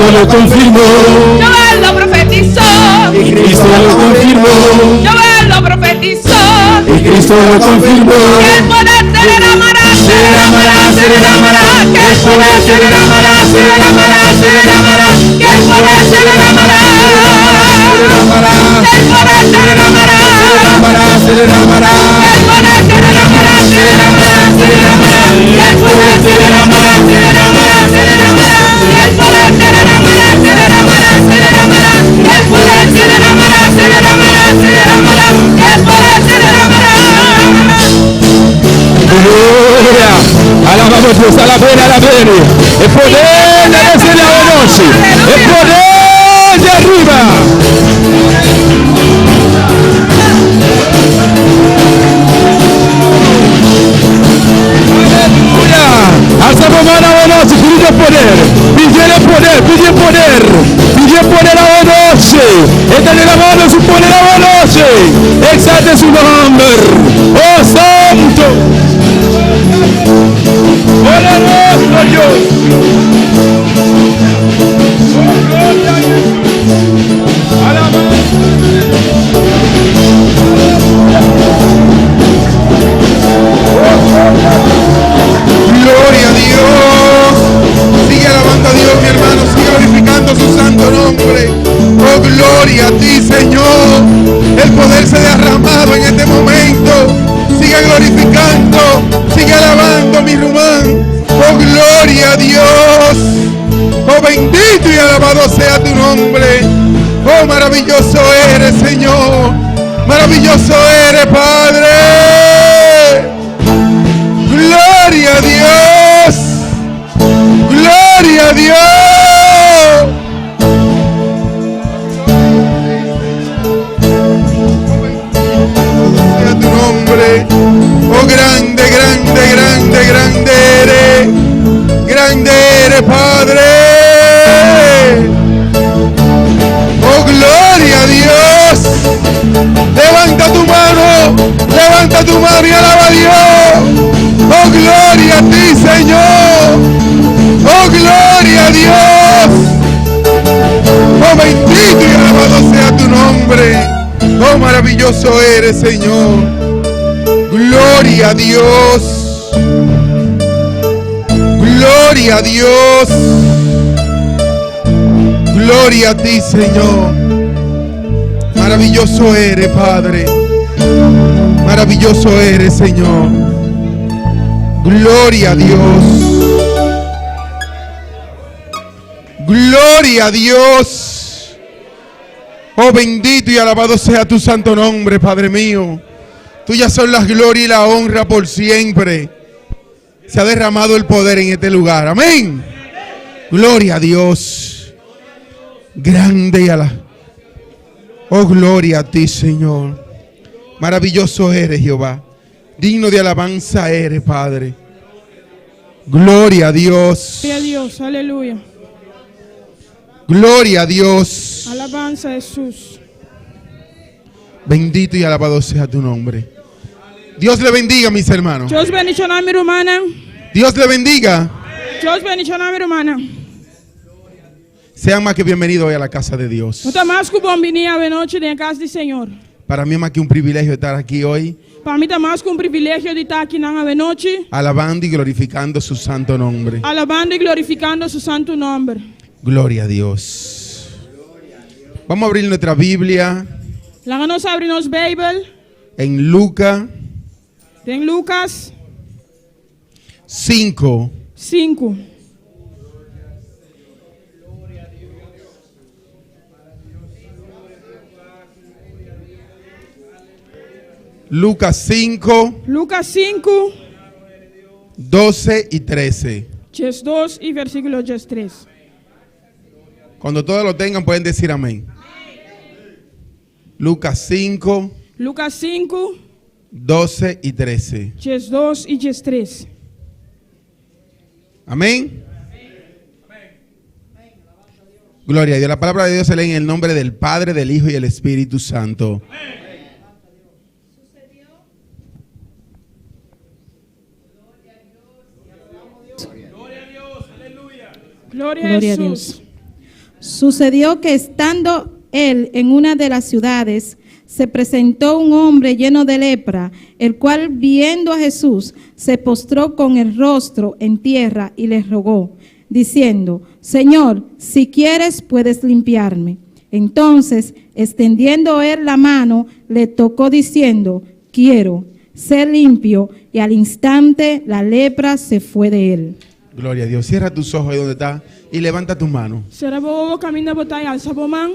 Cristo lo confirmó. Joel lo profetizó. Y Cristo lo confirmó. Joel lo profetizó. Y Cristo lo confirmó. Que el poder se derramará, se derramará, se derramará. Que el poder se derramará, se derramará, se derramará. Que el poder se derramará. Que el poder se derramará. Se derramará, se derramará. Que el poder se derramará, se derramará, se derramará. Que el poder se derramará, se derramará, se derramará. Que el poder se derramará, se derramará, se derramará. Que el poder se derramará, se derramará, se derramará. Que el poder se derramará. Aleluya. Alabamos a Dios, alabé, alabé. El poder de la noche. El poder de arriba. Aleluya. Alza la mano a la noche, pide poder. Pide poder, pide poder. Pide poder a la noche. Échale la mano su poder a la noche. Exalte su nombre. Oh Santo. Poderoso Dios. Oh, gloria a Jesús. Alabanza. Gloria a Dios. Sigue alabando a Dios, mi hermano. Sigue glorificando su santo nombre. Oh, gloria a ti, Señor. El poder se ha derramado en este momento. Sigue glorificando. Sigue alabando, mi Rumán. Oh, gloria a Dios. Oh, bendito y alabado sea tu nombre. Oh, maravilloso eres, Señor. Maravilloso eres, Padre. Gloria a Dios. Gloria a Dios. Sea tu nombre. Oh grande, grande, grande, grande eres. Grande eres, Padre. Oh gloria a Dios. Levanta tu mano. Levanta tu mano y alaba a Dios. Oh gloria a ti, Señor. Oh gloria a Dios. Oh bendito y alabado sea tu nombre. Oh maravilloso eres, Señor. Gloria a Dios. Gloria a Dios. Gloria a ti, Señor. Maravilloso eres, Padre. Maravilloso eres, Señor. Gloria a Dios. Gloria a Dios. Oh, bendito y alabado sea tu santo nombre, Padre mío. Tuyas son las gloria y la honra por siempre. Se ha derramado el poder en este lugar. Amén. Gloria a Dios. Grande y a la. Oh, gloria a ti, Señor. Maravilloso eres, Jehová. Digno de alabanza eres, Padre. Gloria a Dios. Gloria a Dios, aleluya. Gloria a Dios. Alabanza a Jesús. Bendito y alabado sea tu nombre. Dios le bendiga, mis hermanos. Dios bendishoná mi rumannan. Dios le bendiga. Dios bendishoná mi rumannan. Sean más que bienvenidos hoy a la casa de Dios. Bo ta mas ku bon biní awe nochi den kas di Señor. Para mí es más que un privilegio estar aquí hoy, Pa mi ta mas ku un privilegio di ta akinan awe nochi, alabando y glorificando su santo nombre. Alabando i glorifikando su santu nòmber. Gloria a Dios. Vamos a abrir nuestra Biblia Laga nos habri nos Beibel en Lucas den Lukas 5, 5. Lucas 5, Lukas 5, 12 y 13. 12 i versíkulo 13. Cuando todos lo tengan pueden decir amén. Lucas 5, Lukas 5, 12 y 13. 12 i 13. Amén. Gloria a Dios. La palabra de Dios se lee en el nombre del Padre, del Hijo y del Espíritu Santo. Gloria, Gloria a a Jesús. Dios. Sucedió que estando él en una de las ciudades, se presentó un hombre lleno de lepra, el cual viendo a Jesús, se postró con el rostro en tierra y le rogó, diciendo, Señor, si quieres, puedes limpiarme. Entonces, extendiendo él la mano, le tocó diciendo, quiero ser limpio, y al instante la lepra se fue de él. Gloria a Dios. Cierra tus ojos ahí donde está y levanta tus manos. Sera bo wowo kaminda bo ta i alsa bo man.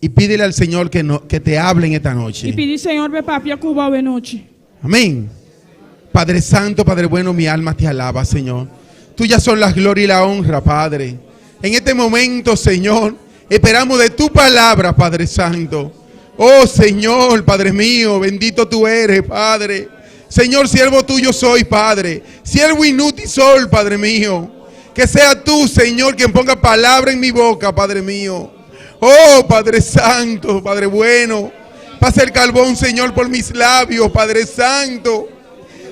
Y pídele al Señor que, no, que te hable en esta I noche. pidi Señor p'e papia ku bo awe nochi. Amén. Padre Santo, Padre bueno, mi alma te alaba, Señor. Tuyas son las gloria y la honra, Padre. En este momento, Señor, esperamos de tu palabra, Padre Santo. Oh, Señor, Padre mío, bendito tú eres, Padre. Señor, siervo tuyo soy, Padre. Siervo inútil soy, Padre mío. Que sea tú, Señor, quien ponga palabra en mi boca, Padre mío. Oh, Padre Santo, Padre bueno. Pasa el carbón, Señor, por mis labios, Padre Santo.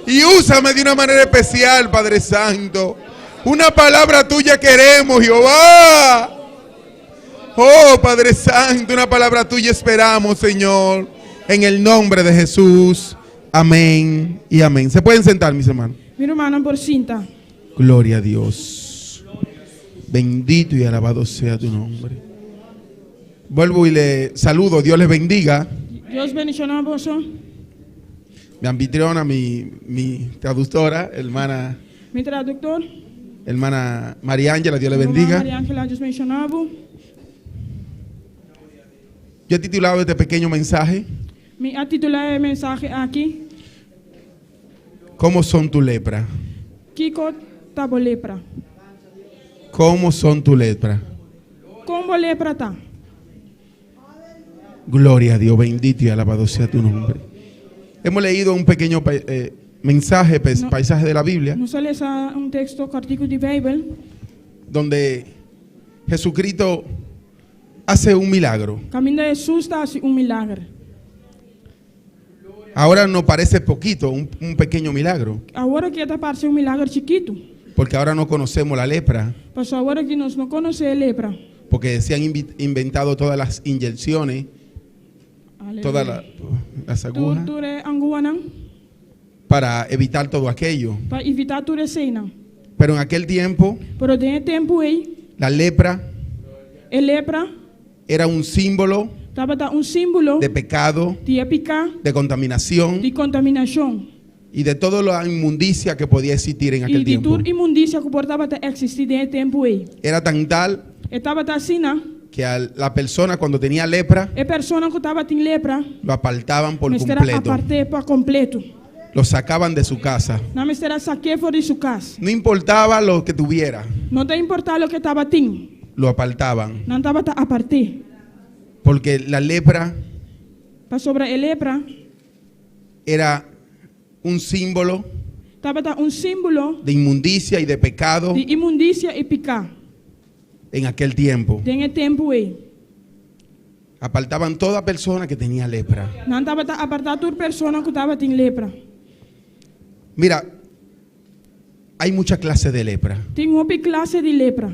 Y úsame de una manera especial, Padre Santo. Una palabra tuya queremos, Jehová. Oh, Padre Santo, una palabra tuya esperamos, Señor. En el nombre de Jesús. Amén y amén. Se pueden sentar, mis hermanos. Mi rumannan por sinta. Gloria a Dios. Bendito y alabado sea tu nombre. Vuelvo y le saludo. Dios les bendiga. Dios bendishoná boso. Mi anfitriona, mi traductora, hermana, Mi traduktor. hermana María Ángela, Dios le bendiga. Maria Angela, Dios bendishoná bo. Yo he titulado este pequeño mensaje, Mi a titulá e mensahe aki. ¿Cómo son tu lepra? Kiko ta bo lepra. ¿Cómo son tu lepra? Kon bo lepra ta? Gloria a Dios, bendito y alabado sea tu nombre. Hemos leído un pequeño mensaje, No. paisaje de la Biblia, Nos a lesa un teksto kòrtiku di Beibel, donde Jesucristo hace un milagro. Kaminda Hesus ta hasi un milager. Ahora nos parece poquito, un pequeño milagro, Awor aki ta parse un milager chikitu. porque ahora no conocemos la lepra, Paso awor aki nos no konosé lepra. porque se han inventado todas las inyecciones, Aleluya. todas las agujas, Tur e anguanan para evitar todo aquello. Pa evitá tur eseinan. Pero en aquel tiempo, Pero den e tempu ei, la lepra e lepra era un símbolo tabata un símbolo de pecado, di piká, de contaminación di kontaminashon y de toda la inmundicia que podía existir en i aquel di tiempo. tur inmundisia ku por tabata eksistí den e tempu ei. Era tan tal E tabata asina, que a la persona cuando tenía lepra e persona ku tabatin lepra, lo apartaban por mester a completo, apart'é pa kompleto. lo sacaban de su casa. Nan mester a sak'é for di su kas. No importaba lo que tuviera, No ta importá loke e tabatin, lo apartaban. nan tabata apart'é. Porque la lepra Pasobra e lepra era un símbolo tabata un símbolo de inmundicia y de pecado di inmundisia i piká en aquel tiempo. den e tempu ei. Apartaban toda persona que tenía lepra. Nan tabata apartá tur persona ku tabatin lepra. Mira, hay mucha clase de lepra. Tin hopi klase di lepra.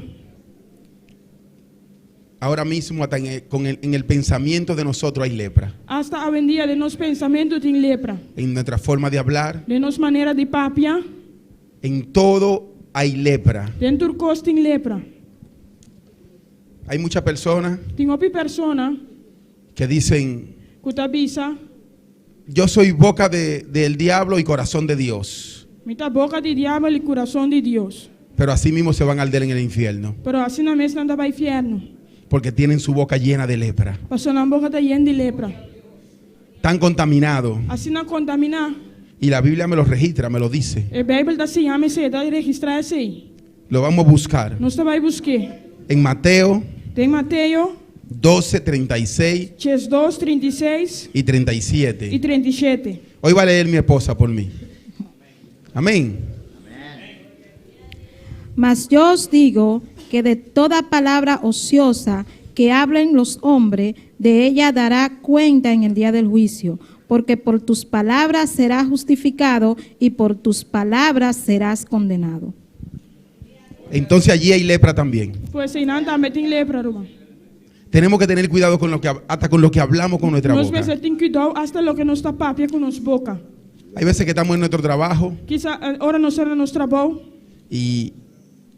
Ahora mismo hasta en el pensamiento de nosotros hay lepra. Asta awendia den nos pensamentu tin lepra. En nuestra forma de hablar, Den nos manera di papia, en todo hay lepra. den tur kos tin lepra. Hay muchas personas Tin hopi persona que dicen, ku ta bisa, yo soy boca del diablo y corazón de Dios. Mi ta boka di diabel i kurason di Dios. Pero así mismo se van a arder en el infierno, Pero asina mes nan ta bai fièrnu. porque tienen su boca llena de lepra. Paso nan boka ta yen di lepra. Tan contaminado. Asina kontaminá. Y la Biblia me lo registra, me lo dice. E Beibel ta siña mi esei, ta registrá esei. Lo vamos a buscar. Nos ta bai busk'é. En Mateo Den Mateo 12, 36 12, 36 y 37. i 37. Hoy va a leer mi esposa por mí. Amén. Mas yo os digo que de toda palabra ociosa que hablen los hombres, de ella dará cuenta en el día del juicio, porque por tus palabras serás justificado y por tus palabras serás condenado. Entonces allí hay lepra también. Pues einan tambe tin lepra, ruman. Tenemos que tener cuidado con lo que, hasta con lo que hablamos con nuestra Nos boca. mester tin kuidou asta loke nos ta papia ku nos boka. Hay veces que estamos en nuestro trabajo Kisa eh, ora nos ta na nos trabou y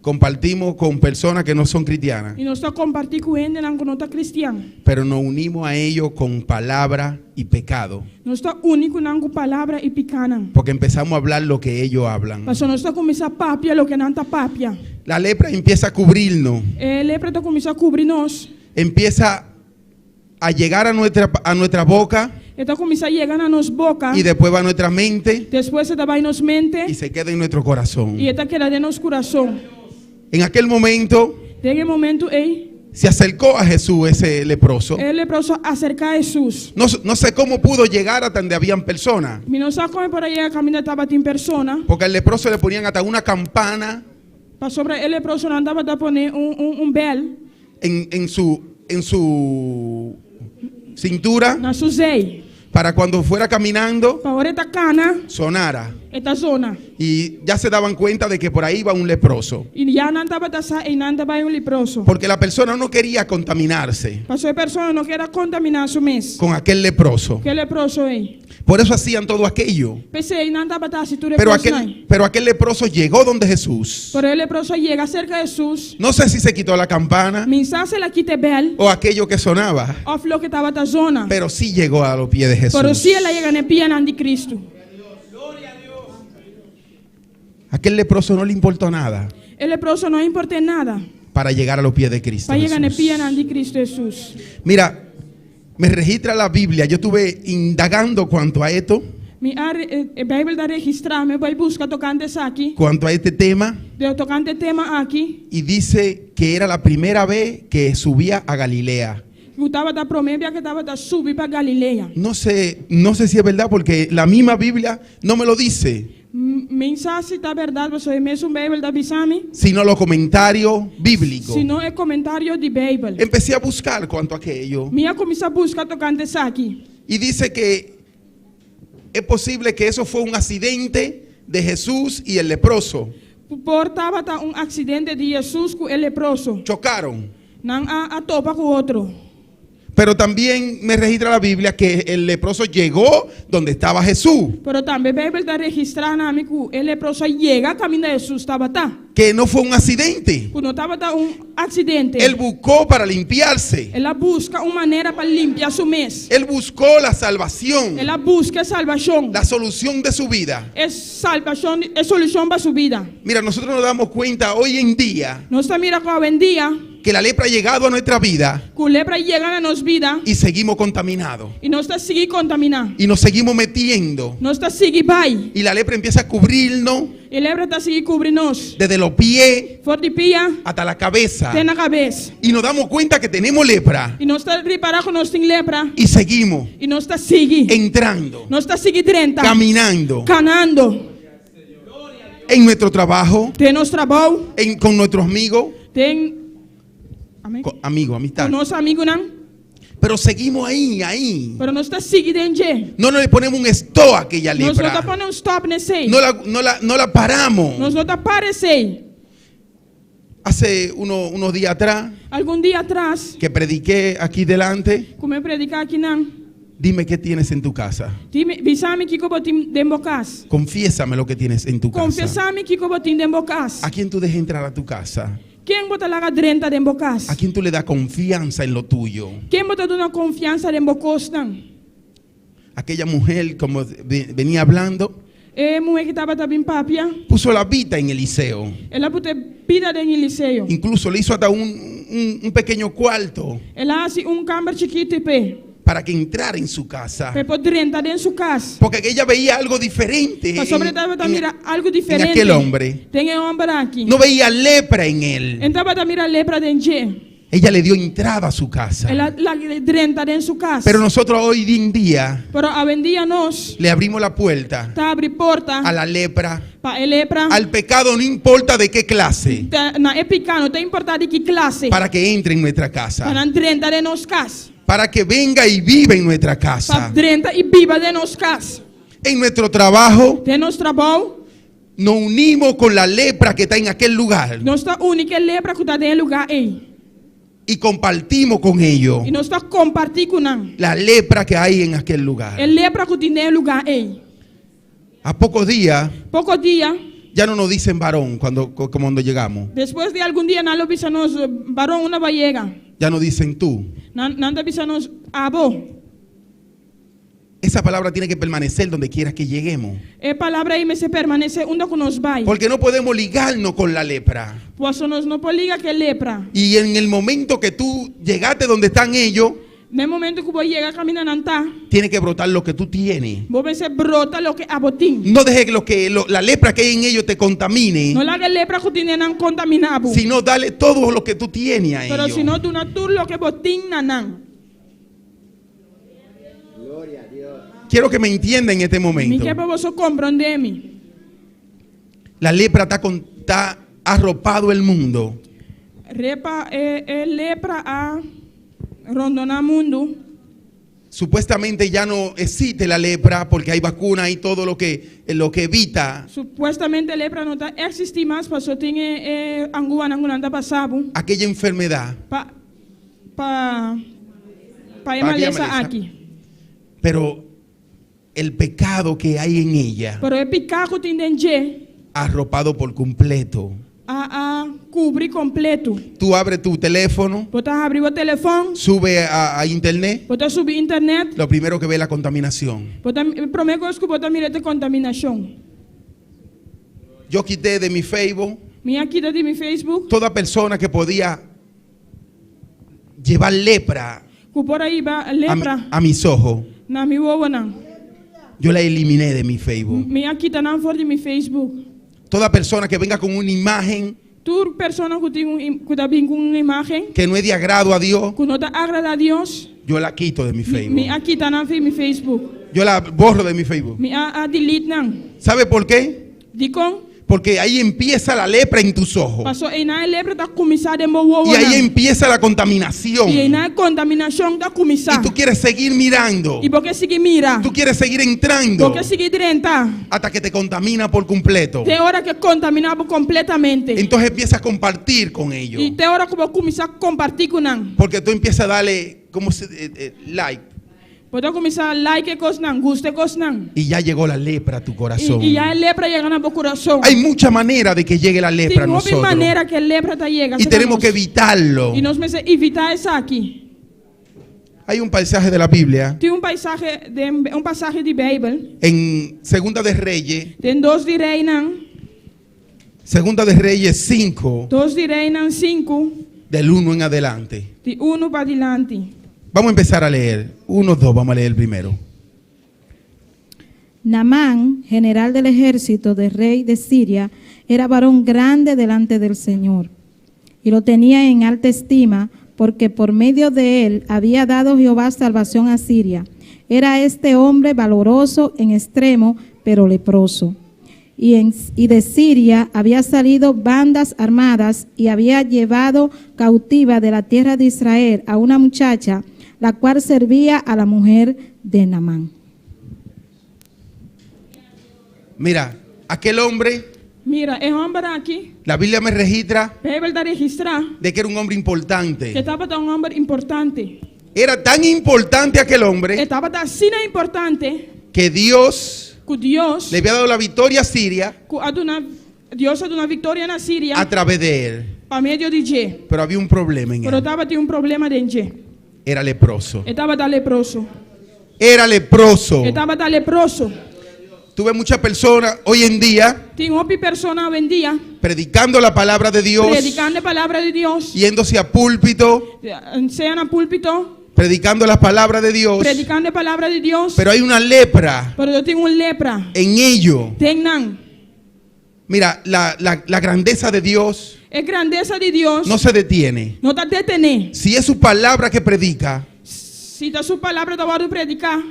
compartimos con personas que no son cristianas, i nos ta kompartí ku hendenan ku no ta kristian. pero nos unimos a ellos con palabra y pecado, Nos ta uni ku nan ku palabra i pikánan. porque empezamos a hablar lo que ellos hablan. Pasobra nos ta kuminsá papia loke nan ta papia. La lepra empieza a cubrirnos, E lepra ta kuminsá kubri nos. empieza a llegar a nuestra boca E ta kuminsá yega na nos boka. y después va a nuestra mente Despues e ta bai nos mente y se queda en nuestro corazón. i e ta keda den nos kurason. En aquel momento Den e momento ei, se acercó a Jesús ese leproso. e leproso a aserká Hesus. No, no sé cómo pudo llegar hasta donde habían personas, Mi no sa kon e por a yega kaminda tabatin persona. porque al leproso le ponían hasta una campana Pasobra e leproso nan tabata pone un, un, un bèl en su cintura na su zei. para cuando fuera caminando Pa ora e ta kana, sonara. e ta zona. Y ya se daban cuenta de que por ahí iba un leproso. I ya nan tabata sa einan ta bai un leproso. Porque la persona no quería contaminarse Pasobra e persona no ker a kontaminá su mes. con aquel leproso. Ku e leproso ei. Por eso hacían todo aquello. P'esei nan tabata hasi tur Pero e kosnan. aquel leproso llegó donde Jesús. Pero e leproso a yega serka Hesus. No sé si se quitó la campana Mi n' sa si el a kita e bèl. o aquello que sonaba, Òf loke tabata zona. pero sí llegó a los pies de Pero Jesús. sí el a yega na pianan di Kristu. Aquel leproso no le importó nada E leproso no a import'é nada. para llegar a los pies de Cristo. Pa yega na Jesús. pianan di Kristu Hesus. Mira, me registra la Biblia. Yo estuve indagando cuanto a esto, Mi a, eh, e Beibel ta registrá, mi a bai buska tokante esaki. cuanto a este tema, De tokante e tema aki. y dice que era la primera vez que subía a Galilea. Ku tabata promé bia ku e tabata subi pa Galilea. No sé, no sé si es verdad porque la misma Biblia no me lo dice, Mi n' sa si ta bèrdat, pasobra e mesun Beibel ta bisa mi. sino los comentarios bíblicos. Sino e komentario di Beibel. Empecé a buscar cuanto a aquello Mi a kuminsá buska tokante esaki. y dice que es posible que eso fue un accidente de Jesús y el leproso. Por tabata un aksidente di Hesus ku e leproso. Chocaron. Nan a, a topa ku otro. Pero también me registra la Biblia que el leproso llegó donde estaba Jesús. Pero tambe Beibel ta registrá na mi ku e leproso a yega kaminda Hesus tabata. Que no fue un accidente. Ku no tabata un aksidente. Él buscó para limpiarse. El a buska un manera pa limpia su mes. Él buscó la salvación, El a buska salbashon. la solución de su vida. E salbashon, e solushon pa su bida. Mira, nosotros nos damos cuenta hoy en día Nos ta mira ku awendia, que la lepra ha llegado a nuestra vida ku lepra a yega na nos bida y seguimos contaminados. i nos ta sigui kontaminá. Y nos seguimos metiendo. Nos ta sigui bai. Y la lepra empieza a cubrirnos E lepra ta sigui kubri nos. desde los pies For di pia, hasta la cabeza. te na kabes. Y nos damos cuenta que tenemos lepra. I nos ta ripará ku nos tin lepra. Y seguimos I nos ta sigui. entrando, Nos ta sigui drenta. caminando Kanando. en nuestro trabajo, Den nos trabou. con nuestros amigos, Den. Amèn. Amigos, amistad. Ku nos amigunan. Pero seguimos ahí, ahí. Pero nos ta sigui den dje. No le ponemos un stop a aquella Nos no lepra. ta pone un stòp na esei. No la paramos. Nos no ta para esei. Hace unos días atrás Algun dia atras, que prediqué aquí delante, ku mi a prediká akinan. Dime qué tienes en tu casa. Dime, bisa mi kiko bo tin den bo kas. Confiésame lo que tienes en tu casa. Konfesá mi kiko bo tin den bo kas. ¿A quién tú dejas entrar a tu casa? Ken bo ta laga drenta den bo kas? ¿A quién tú le das confianza en lo tuyo? Ken bo ta duna konfiansa den bo kosnan? Aquella mujer, como venía hablando, E muhé ku tabata bin papia, puso la vida en Eliseo. El a pone bida den Eliseo. Incluso le hizo hasta un pequeño cuarto El a hasi un kamber chikitu p'e. para que entrara en su casa. Pa e por drenta den su kas. Porque ella veía algo diferente Pasobra e tabata mira algu diferente. en aquel hombre. Den e hòmber aki. No veía lepra en él. E n' tabata mira lepra den dje. Ella le dio entrada a su casa. El a lag'é drenta den su kas. Pero nosotros hoy en día Pero awendia nos le abrimos la puerta ta habri porta a la lepra, pa e lepra. al pecado, no importa de qué clase, Na e piká, no ta importá di ki klase. para que entre en nuestra casa, Pa nan drenta den nos kas. para que venga y viva en nuestra Pa casa. drenta i biba den nos kas. En nuestro trabajo Den nos trabou, nos unimos con la lepra que está en aquel lugar. nos ta uni ku e lepra ku ta den e lugá ei. Y compartimos con ellos I nos ta kompartí ku nan. la lepra que hay en aquel lugar. E lepra ku tin den e lugá ei. A pocos días Poko dia, ya no nos dicen varón cuando, como cuando llegamos. despues di algun dia nan lo bisa nos, Baron, unda bo a yega? Ya no dicen tú. Nan, nan ta bisa nos, Abo. Esa palabra tiene que permanecer donde quiera que lleguemos. E palabra ei mester permanesé unda ku nos bai. Porque no podemos ligarnos con la lepra. Paso nos no por liga ku e lepra. Y en el momento que tú llegaste donde están ellos, Na e momento ku bo yega kaminda nan ta, tiene que brotar lo que tú tienes. bo mester brota loke abo tin. No dejes que lo que lo- la lepra que hay en ellos te contamine, No laga e lepra ku tin den nan kontaminá bo, sino dale todo lo que tú tienes a pero ellos. sino duna tur loke bo tin na nan. Quiero que me entiendan en este Mi momento. ke pa boso komprondé mi. La lepra está, con- está arropado el mundo. Repa, e, e lepra a rondoná mundu. Supuestamente ya no existe la lepra porque hay vacuna y todo lo que, lo que evita Supuestamente lepra no ta eksistí mas paso tin e, e anguanan ku nan ta pasa bo aquella enfermedad. pa, pa, pa e Pa aquella malesa malesa. aki. Pero el pecado que hay en ella, Pero e piká ku tin den dje arropado por completo. a a kubri kompleto. Tú abres tu teléfono, Bo ta habri bo telefòn, sube a, a internet, bo ta subi internet, lo primero que ve es la contaminación. bo ta, e promé kos ku bo ta mira ta e kontaminashon. Yo quité de mi Facebook Mi a kita di mi Facebook toda persona que podía llevar lepra ku por a hiba a, mi- lepra a mis ojos. na mi wowonan. Yo la eliminé de mi Facebook. Mi a kita nan for di mi Facebook. Toda persona que venga con una imagen Tur persona ku tin un ku ta bin ku un imágen que no es de agrado a Dios, ku no ta agradá Dios, yo la quito de mi mi Facebook. a kita nan for di mi Facebook. Yo la borro de mi Facebook. Mi a a delete nan. ¿Sabe por qué? Dikon? Porque ahí empieza la lepra en tus ojos. Paso einan e lepra ta kuminsá den bo wowonan. Y ahí empieza la contaminación. I einan e kontaminashon ta kuminsá. Y tú quieres seguir mirando. I bo ke sigui mira. Tú quieres seguir entrando. Bo ke sigui drenta. Hasta que te contamina por completo. Te ora ku e kontaminá bo kompletamente. Entonces empiezas a compartir con ellos. I te ora ku bo kuminsá kompartí ku nan. Porque tú empiezas a darle, ¿cómo se, eh, eh, like. Bo ta kuminsá like e kosnan, gusta e kosnan. Y ya llegó la lepra a tu corazón. I, i ya e lepra a yega na bo kurason. Hay mucha manera de que llegue la lepra a Tin hopi nosotros. manera ku e lepra ta yega. Y tenemos que evitarlo. I nos mester evitá esaki. Hay un pasaje de la Biblia Tin un paisahe di, un pasahe di Beibel. en Segunda de Reyes, Den 2 di Reinan, Segunda de Reyes 5, 2 di Reinan 5, del 1 en adelante. di 1 pa dilanti. Vamos a empezar a leer. 1, 2, vamos a leer primero. Naamán, general del ejército del rey de Siria, era varón grande delante del Señor y lo tenía en alta estima porque por medio de él había dado Jehová salvación a Siria. Era este hombre valoroso en extremo, pero leproso. Y, en- y de Siria había salido bandas armadas y había llevado cautiva de la tierra de Israel a una muchacha, la cual servía a la mujer de Naamán. Mira, aquel hombre, Mira, e hòmber aki, la Biblia me registra Beibel ta registrá de que era un hombre ku importante. tabata un hòmber importante. Era tan importante aquel hombre E tabata asina importante que Dios ku Dios, le había dado la victoria a Siria ku a duna, Dios a duna viktoria na Siria a través de él. pa medio di dje. Pero había un problema en Pero él. tabatin un problema den dje. Era leproso. E tabata leproso. Era leproso. E tabata leproso. Tuve muchas personas hoy en día Tin hopi persona awendia predicando la palabra de Dios, predikando e palabra di Dios, yéndose a púlpito, sea na púlpito, predicando la palabra de Dios. predikando e palabra di Dios, Pero hay una lepra pero tin un lepra. en ello. Den nan. Mira, la, la- la grandeza de Dios E grandesa di Dios no se detiene. no ta detené. Si es su palabra que predica, Si ta su palabra ta wòrdu prediká,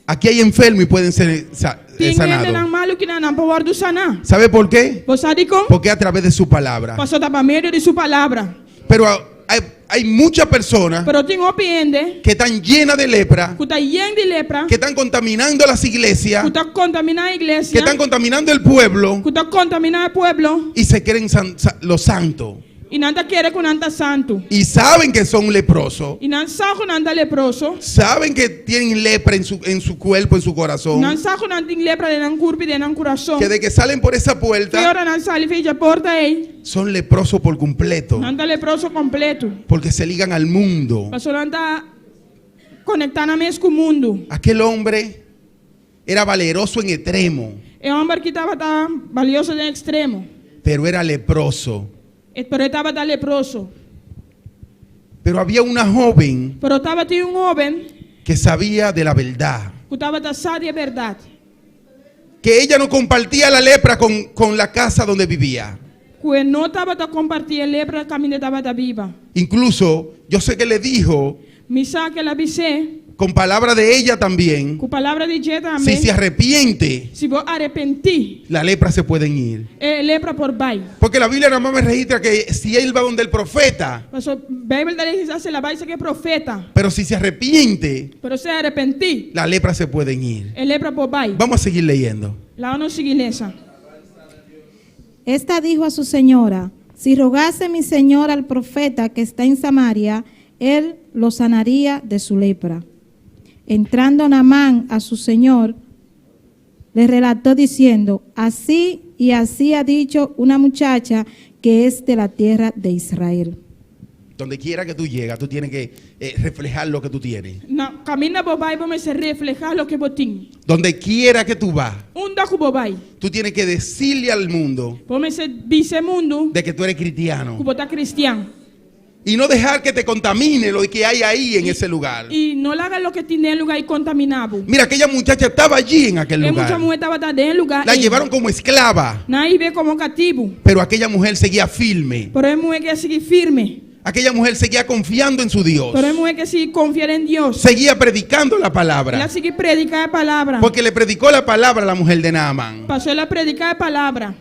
aquí hay enfermos y pueden ser sa- tin hendenan sanados. malu akinan, nan por wòrdu saná. ¿Sabe por qué? Bo sa dikon? Porque a través de su palabra. Paso ta pa medio di su palabra. Pero hay, hay muchas personas Pero tin hopi hende que están llenas de lepra, ku ta yen di lepra, que están contaminando las iglesias, ku ta kontaminá que iglesia, están contaminando el pueblo ku ta kontaminá e pueblo y se creen san- sa- los santos. I nan ta kere ku nan ta santu. Y saben que son leprosos. I nan sa ku nan ta leproso. Saben que tienen lepra en su cuerpo, en su corazón. Nan sa ku nan tin lepra den nan kurpa i den nan kurason. Que de que salen por esa Ku puerta, ora nan sali for di e porta ei. Son leprosos por completo. Nan ta leproso kompleto. Porque se ligan al mundo. Paso nan ta konektá nan mes ku mundu. Aquel hombre era valeroso en extremo, E hòmber aki tabata balioso den ekstremo. Pero era leproso. Pero e tabata leproso. Pero había una joven Pero tabatin un hóben que sabía de la verdad. Ku tabata sa di bèrdat. Que ella no compartía la lepra con la casa donde vivía. Ku e no tabata kompartí e lepra kaminda e tabata biba. Incluso yo sé que le dijo, Mi sa ku el a bis'é, con palabra de ella también, ku palabra di dje tambe, si se arrepiente, si bo arepentí, la lepra se pueden ir. E lepra por bai. Porque la Biblia nada más me registra que si él va donde el profeta, Paso Beibel ta registrá si el a bai serka profeta. Pero si se arrepiente, Pero si e arepentí, la lepra se pueden ir. E lepra por bai. Vamos a seguir leyendo. Laga nos sigui lesa. Esta dijo a su señora: Si rogase mi señor al profeta que está en Samaria, él lo sanaría de su lepra. Entrando Naamán a su señor, le relató diciendo: Así y así ha dicho una muchacha que es de la tierra de Israel. Donde quiera que tú llegas, tú tienes que reflejar lo que tú tienes. Na kaminda bo bai, bo mester reflehá loke bo tin. Donde quiera que tú vas, Unda ku bo bai. Tú tienes que decirle al mundo Bo mester bisa mundu de que tú eres cristiano. Ku bo ta kristian. Y no dejar que te contamine lo que hay ahí en ese lugar. I no laga loke tin den e lugá ei kontaminá bo. Mira, aquella muchacha estaba allí en aquel E mucha lugar. muhé tabata den e lugá. La ei. llevaron como esclava. Nan a hib'é komo katibu. Pero aquella mujer seguía firme. Pero e muhé a sigui firme. Aquella mujer seguía confiando en su Dios. Pero e muhé a sigui konfia den Dios. Seguía predicando la El a palabra. sigui prediká e palabra. Porque le predicó la palabra a la mujer de Naaman. Paso el a prediká e palabra.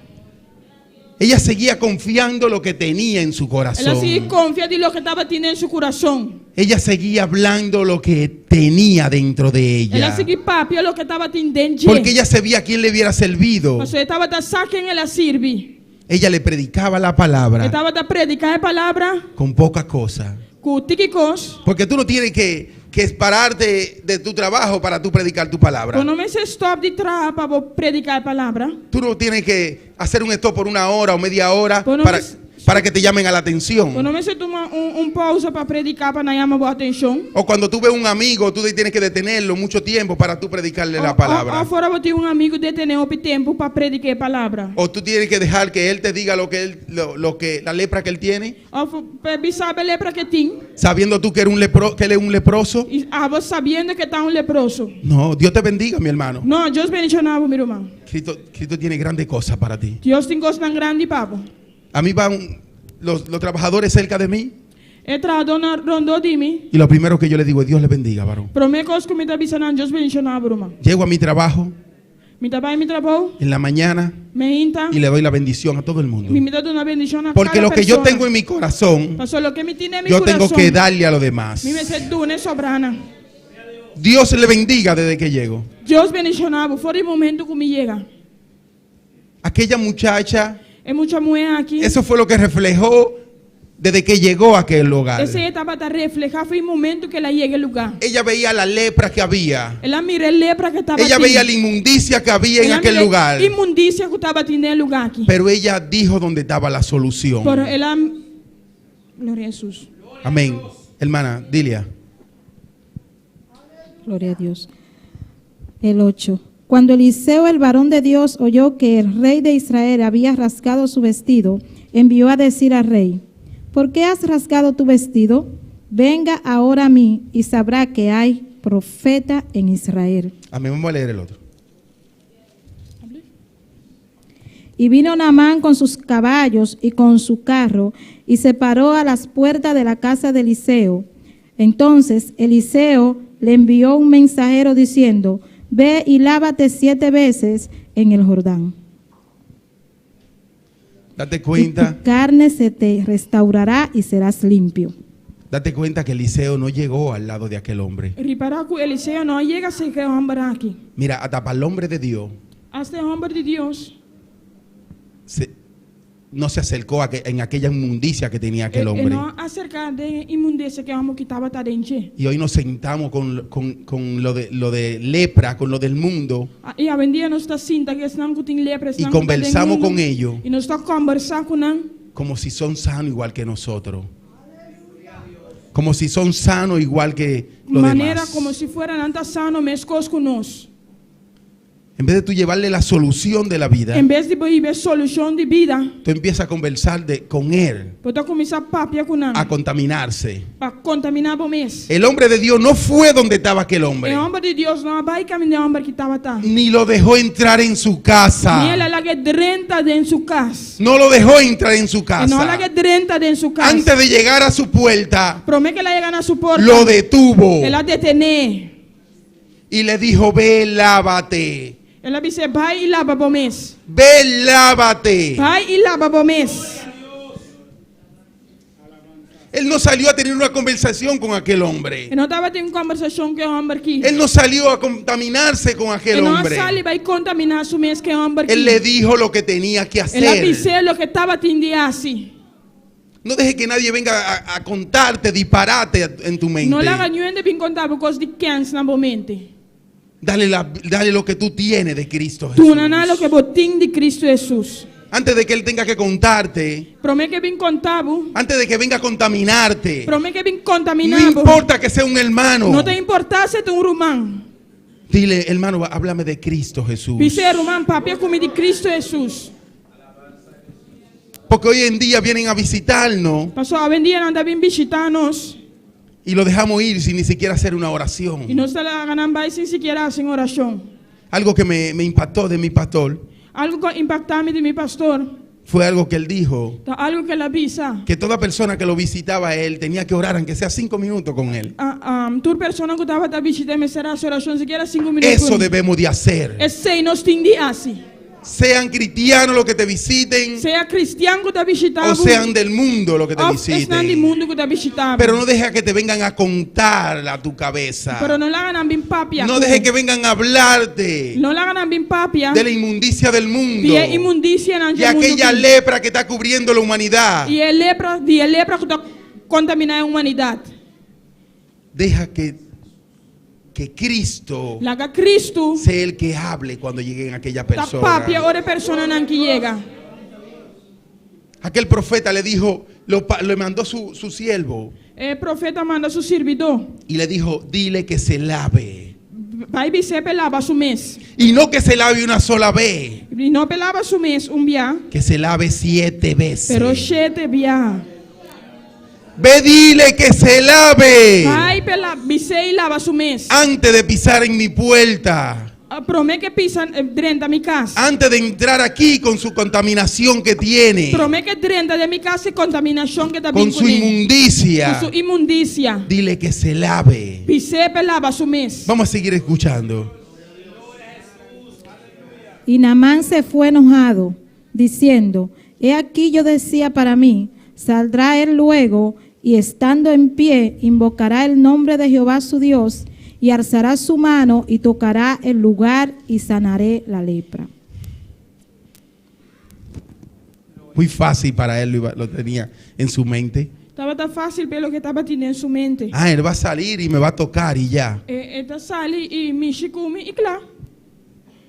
Ella seguía confiando lo que tenía en su El a corazón. sigui konfia den loke e tabatin den su kurason. Ella seguía hablando lo que tenía dentro de El a ella. sigui papia loke e tabatin den dje. Porque ella sabía a quién le hubiera servido. Paso e tabata sa ken el a sirbi. Ella le predicaba la palabra E tabata prediká e palabra con poca cosa. ku tiki kos. Porque tú no tienes que pararte de tu trabajo para tú predicar tu palabra. Bo no mester stòp di traha pa bo prediká e palabra. Tú no tienes que hacer un stop por una hora o media hora Bueno, para que te llamen a la atención. Bo no mester tuma un pousa pa prediká pa nan yama bo atenshon. O cuando tú ves un amigo, tú tienes que detenerlo mucho tiempo para tú predicarle la palabra. Òf ora bo tin un amigu, detené hopi tempu pa prediká e palabra. O tú tienes que dejar que él te diga lo que él, lo que la lepra que él tiene, Òf p'e bisa bo e lepra ku e tin. Sabiendo tú que él es un leproso. I abo sabiendo ku e ta un leproso. No, Dios te bendiga, mi hermano. No, Dios bendishoná bo, mi ruman. Cristo tiene grandes cosas para ti. Dios tin kosnan grandi pa bo. A mí van los trabajadores cerca de mí E trahadónan rondó di mi. Y lo primero que yo le digo es: Dios le bendiga, varón. Promé kos ku mi ta bisa nan, Dios bendishoná bo, ruman. Llego a mi trabajo Mi ta bai mi trabou, en la mañana mainta, y le doy la bendición a todo el mundo. Mi ta duna bendishon na Porque kada lo que yo persona. tengo en mi corazón, Paso loke mi tin den mi yo tengo kurason. que darle a los demás. Mi mester duna sobránan. Dios le bendiga desde que llego. Dios bendishoná bo for di momento ku mi yega. Aquella muchacha, E mucha muhé aki. Eso fue lo que reflejó desde que llegó a aquel lugar. Esei tabata reflehá for di momento ku el a yega e lugá. Ella veía la lepra que había. El a mira e lepra ku tabatin. Ella veía la inmundicia que había en El a aquel mira lugar. inmundisia ku tabatin den e lugá aki. Pero ella dijo dónde estaba la solución. Pero el a Gloria a Hesus. Amén. Hermana, Dilia. Gloria a Dios. El 8. Cuando Eliseo, el varón de Dios, oyó que el rey de Israel había rasgado su vestido, envió a decir al rey: ¿Por qué has rasgado tu vestido? Venga ahora a mí y sabrá que hay profeta en Israel. Amén. Vamos a leer el otro. Y vino Naamán con sus caballos y con su carro y se paró a las puertas de la casa de Eliseo. Entonces Eliseo le envió un mensajero diciendo: Ve y lávate siete veces en el Jordán. Date Y cuenta, tu carne se te restaurará y serás limpio. Date cuenta que Eliseo no llegó al lado de aquel hombre. Ripará ku Eliseo no a yega serka e hòmber aki. Mira, hasta para el hombre de Dios Hasta e hòmber di Dios se, No se acercó a que, en aquella inmundicia que tenía aquel E, e hombre. no a aserká den e inmundisia ku e hòmber ki tabata den dje. Y hoy nos sentamos con lo de lepra, con lo del mundo, I awendia nos ta sinta ku esnan ku tin lepra, y esnan ku ta den conversamos mundu, con ellos I nos ta kombersá ku nan. Como si son sanos igual que nosotros. Como si son sanos igual que los Manera demás. komo si fuera nan ta sano meskos ku nos. En vez de tú llevarle la solución de la vida, En bes di bo hib'é solushon di bida, tú empiezas a conversar con él, bo ta kuminsá papia ku nan a contaminarse. Pa kontaminá bo mes. El hombre de Dios no fue donde estaba aquel hombre, E hòmber di Dios no a bai kaminda e hòmber ki tabata. Ni lo dejó entrar en su Ni el casa. a lag'é drenta den su kas. No lo dejó entrar en su E no a casa. lag'é drenta den su kas. Antes de llegar a su puerta, Promé ku el a yega na su porta, lo detuvo el a detené. Y le dijo: Ve, lávate. El a bis'é, bai i laba bo mes. Ve, lávate. Bai i laba bo mes. Él no salió a tener una conversación con aquel hombre. E no tabatin un kombersashon ku e hòmber aki. Él no salió a contaminarse con aquel E no hombre. sali bai kontaminá su mes ku e hòmber Él le aki. dijo lo que tenía que El a hacer. bis'é loke e tabatin di hasi. No deje que nadie venga a contarte disparate en tu mente. No laga niun hende bin konta bo kos di kèns na bo mente. Dale lo que tú tienes de Cristo Jesús. Duna nan loke bo tin di Kristu Hesus. Antes de que Él tenga que contarte, Promé ku e bin konta bo, antes de que venga a contaminarte, promé ku e bin no kontaminá bo. importa que sea un hermano. No ta importá si ta un ruman. Dile: Hermano, háblame de Cristo Jesús. Bis'é, ruman, papia ku mi di Kristu Hesus. Porque hoy en día vienen a visitarnos Paso awendia nan ta bin bishitá nos. Y lo dejamos ir sin ni siquiera hacer una oración. I nos ta laga nan bai sin sikiera hasi un orashon. Algo que me impactó de mi pastor Algu ku a impaktá mi di mi pastor fue algo que él dijo: ta algu ku el a bisa. Que toda persona que lo visitaba a él tenía que orar, aunque sea 5 minutos con él. Ah, um, tur persona ku tabata bishit'é mester hasi orashon sikiera 5 minüt. Eso debemos de hacer. Esei nos tin di hasi. Sean cristianos los que te visiten Sea kristian ku ta bishitá o sean del mundo los que te òf esnan di visiten. mundu ku ta bishitá. Pero no deja que te vengan a contar a tu cabeza. Pero no laga nan bin papia. No deje que vengan a hablarte No laga nan bin papia de la inmundicia del mundo. Di e inmundisianan Y di mundu. aquella lepra que está cubriendo la humanidad. I e lepra, di e lepra ku ta kontaminá e humanidat. Deja que Cristo Laga Kristu sea el que hable cuando lleguen aquella ta persona. papia ora e personanan aki yega. Aquel profeta le dijo, le mandó su siervo E profeta a manda su sirbidó. Y le dijo: Dile que se lave. Bai bis'é pa e laba su mes. Y no que se lave una sola vez, I no pa e laba su mes un bia, que se lave siete veces. pero shete bia. Ve, dile que se lave Bai pa e la, bis'é e laba su mes. Antes de pisar en mi puerta. Promé ku e pisa drenta mi kas. Antes de entrar aquí con su contaminación que tiene, Promé ku e drenta den mi kas ku e kontaminashon ku e ta con su kuné. inmundicia. Ku su inmundisia. Dile que se lave. Bis'é pa e laba su mes. Vamos a seguir escuchando. Y Naamán se fue enojado, diciendo: He aquí yo decía para mí, saldrá él luego y estando en pie, invocará el nombre de Jehová su Dios y alzará su mano y tocará el lugar y sanaré la lepra. Muy fácil para él lo tenía en su mente. Tabata fásil p'e loke e tabatin den su mente. Ah, él va a salir y me va a tocar y ya. E, e ta sali i mishi ku mi i kla.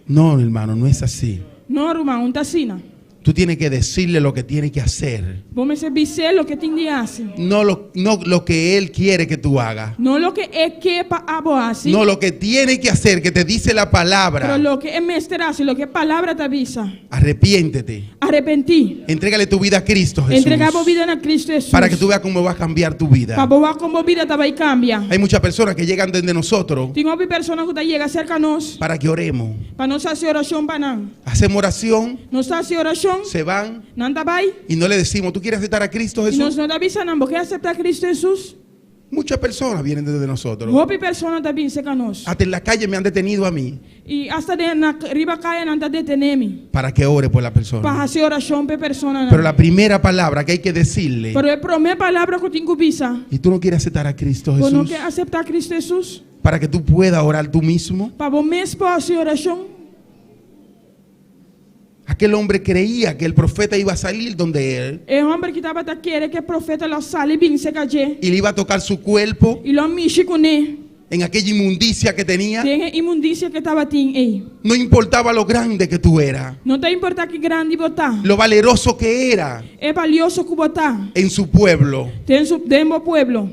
No, hermano, no es así. No, ruman, no ta asina. Tú tienes que decirle lo que tiene que hacer. Bo mester bis'é loke e tin di hasi. No lo que él quiere que tú hagas. No loke e ke pa abo hasi. No lo que tiene que hacer, que te dice la palabra. Pero loke e mester hasi, loke e palabra ta bisa. Arrepiéntete. Arepentí. Entrégale tu vida a Cristo Jesús. Entregá bo bida na Kristu Hesus. Para que tú veas cómo va a cambiar tu vida. Pa bo wak kon bo bida ta bai kambia. Hay muchas personas que llegan desde nosotros Tin hopi persona ku ta yega serka nos. Para que oremos. Pa nos hasi orashon pa nan. Hacemos oración, Nos hasi orashon. Se van Nan ta bai. Y no le decimos: ¿Tú quieres aceptar a Cristo I nos Jesús? no ta bisa nan, bo ke aseptá Kristu Hesus? Muchas personas vienen desde nosotros. Hopi persona ta bin serka nos. Hasta en la calle me han detenido a mí I asta den na riba kaya nan ta detené mi. Para que ore por la persona. Pa hasi orashon pa e persona. Pero la primera palabra que hay que decirle: Pero e promé palabra ku tin ku bisa. ¿Y tú no quieres aceptar a Cristo Bo no Jesús? ke aseptá Kristu Hesus? Para que tú puedas orar tú mismo. Pa bo mes por hasi orashon. Aquel hombre creía que el profeta iba a salir donde él E hòmber akí tabata kere ku e profeta lo sali bin serka dje. y le iba a tocar su cuerpo I lo mishi kuné. en aquella inmundicia que tenía. Den e inmundisia ku e tabatin ei. No importaba lo grande que tú eras, No ta importá ki grandi bo ta. lo valeroso que era E balioso ku bo ta. en su pueblo. Den su den bo pueblo.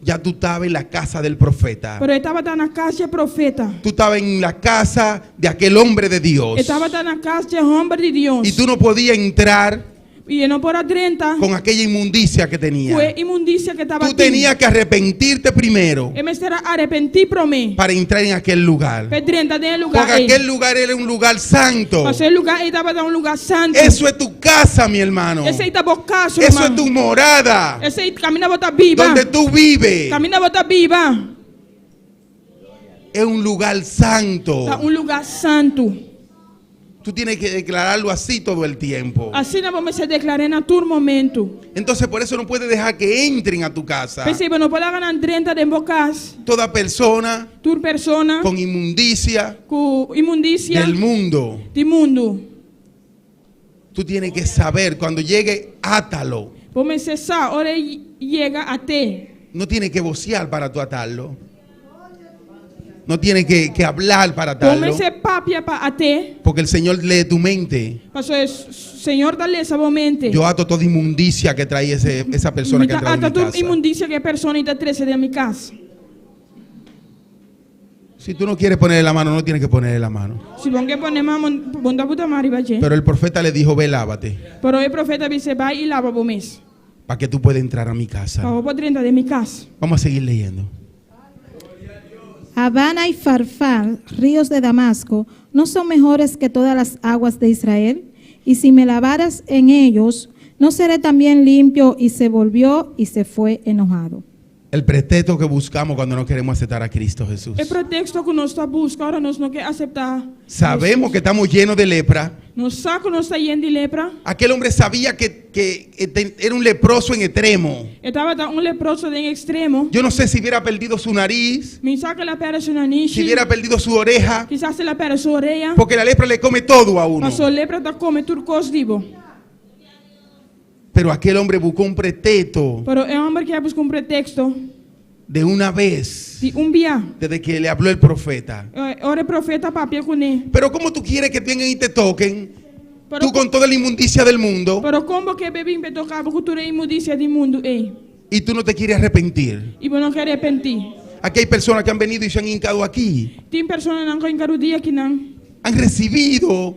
Ya tú estabas en la casa del profeta. Pero e tabata na kas dje profeta. Tú estabas en la casa de aquel hombre de Dios. E tabata na kas dje hòmber di Dios. Y tú no podías entrar I e no por a drenta con aquella inmundicia que tenía. ku e inmundisia ku e Tú tabatin. tenías que arrepentirte primero E mester a arepentí promé para entrar en aquel lugar. pa e drenta den e lugá Porque ei. aquel lugar era un lugar santo. Pasobra e lugá ei tabata un lugá santu. Eso es tu casa, mi hermano. Esei ta bo kas, Eso es ruman. tu morada. Esei kaminda bo ta biba. Donde tú vives. Kaminda bo ta biba. Es un lugar santo. Ta un lugá santu. Tú tienes que declararlo así todo el tiempo. Asina bo mester deklar'é na tur momentu. Entonces por eso no puedes dejar que entren a tu casa. P'esei bo no por laga nan drenta den bo kas. Toda persona Tur persona con inmundicia ku inmundisia del mundo. di mundu. Tú tienes que saber, cuando llegue, átalo. Bo mester sa ora e yega at'é. No tienes que vocear para tú atarlo. No tienes que, que hablar para Bo atarlo. mester papia pa at'é. Porque el Señor lee tu mente. Pasobra Señor ta lesa bo mente. Yo ato toda inmundicia que trae ese, esa persona Mi que ta entra en ata mi tur casa. inmundisia ku e persona ei ta trese den mi kas. Si tú no quieres ponerle la mano, no tienes que ponerle la mano. Si bo n' ke pone man, bo n' ta buta man riba dje. Pero el profeta le dijo, ve, lávate, Pero e profeta a bis'é, Bai i laba bo mes, para que tú puedas entrar a mi casa. pa bo por drenta den mi kas. Vamos a seguir leyendo. Abana y Farfar, ríos de Damasco, ¿no son mejores que todas las aguas de Israel? Y si me lavaras en ellos, ¿no seré también limpio? Y se volvió y se fue enojado. El pretexto que buscamos cuando no queremos aceptar a Cristo Jesús. E preteksto ku nos ta buska ora nos no ke aseptá. Sabemos que estamos llenos de lepra. Nos sa ku nos ta yen di lepra. Aquel hombre sabía que, que era un leproso en extremo. E tabata un leproso den ekstremo. Yo no sé si hubiera perdido su nariz, Mi n' sa ku el a pèrdè su nanishi. si hubiera perdido su oreja, Kisas el a pèrdè su orea. porque la lepra le come todo a uno. Paso lepra ta kome tur kos di bo. Pero aquel hombre buscó un pretexto Pero e hòmber aki a buska un preteksto de una vez, di un bia. desde que le habló el profeta. Eh, Ora e profeta a papia kuné. Pero ¿cómo tú quieres que vengan y te toquen? Pero, Tú con toda la inmundicia del mundo pero kon bo ke pa bin pa toka bo ku tur e inmundisia di mundu ei? y tú no te quieres arrepentir. I bo no ke arepentí. Aquí hay personas que han venido y se han hincado aquí. Tin personanan ku a hinka rudia akinan. Han recibido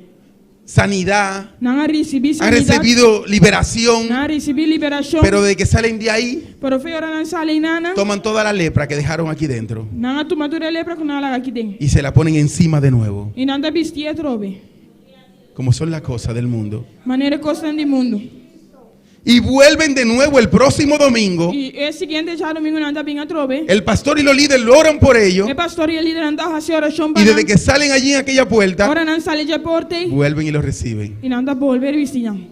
sanidad, Nan a risibí han sanidat. recibido liberación, Nan a risibí liberashon. pero de que salen de ahí, Pero for di ora nan sali einan. toman toda la lepra que dejaron aquí dentro Nan a tuma tur e lepra ku nan a laga aki den. y se la ponen encima de nuevo, I nan ta bistié atrobe. como son las cosas del mundo. Manera kosnan di mundu. Y vuelven de nuevo el próximo domingo. I e siguiente djadumingu nan ta bin atrobe. El pastor y los líderes oran por ellos. E pastor i e lidernan ta hasi orashon pa Y desde nan. que salen allí en aquella puerta, Ora nan sali dje porta ei. vuelven y los reciben. I nan ta bolbe bisti nan.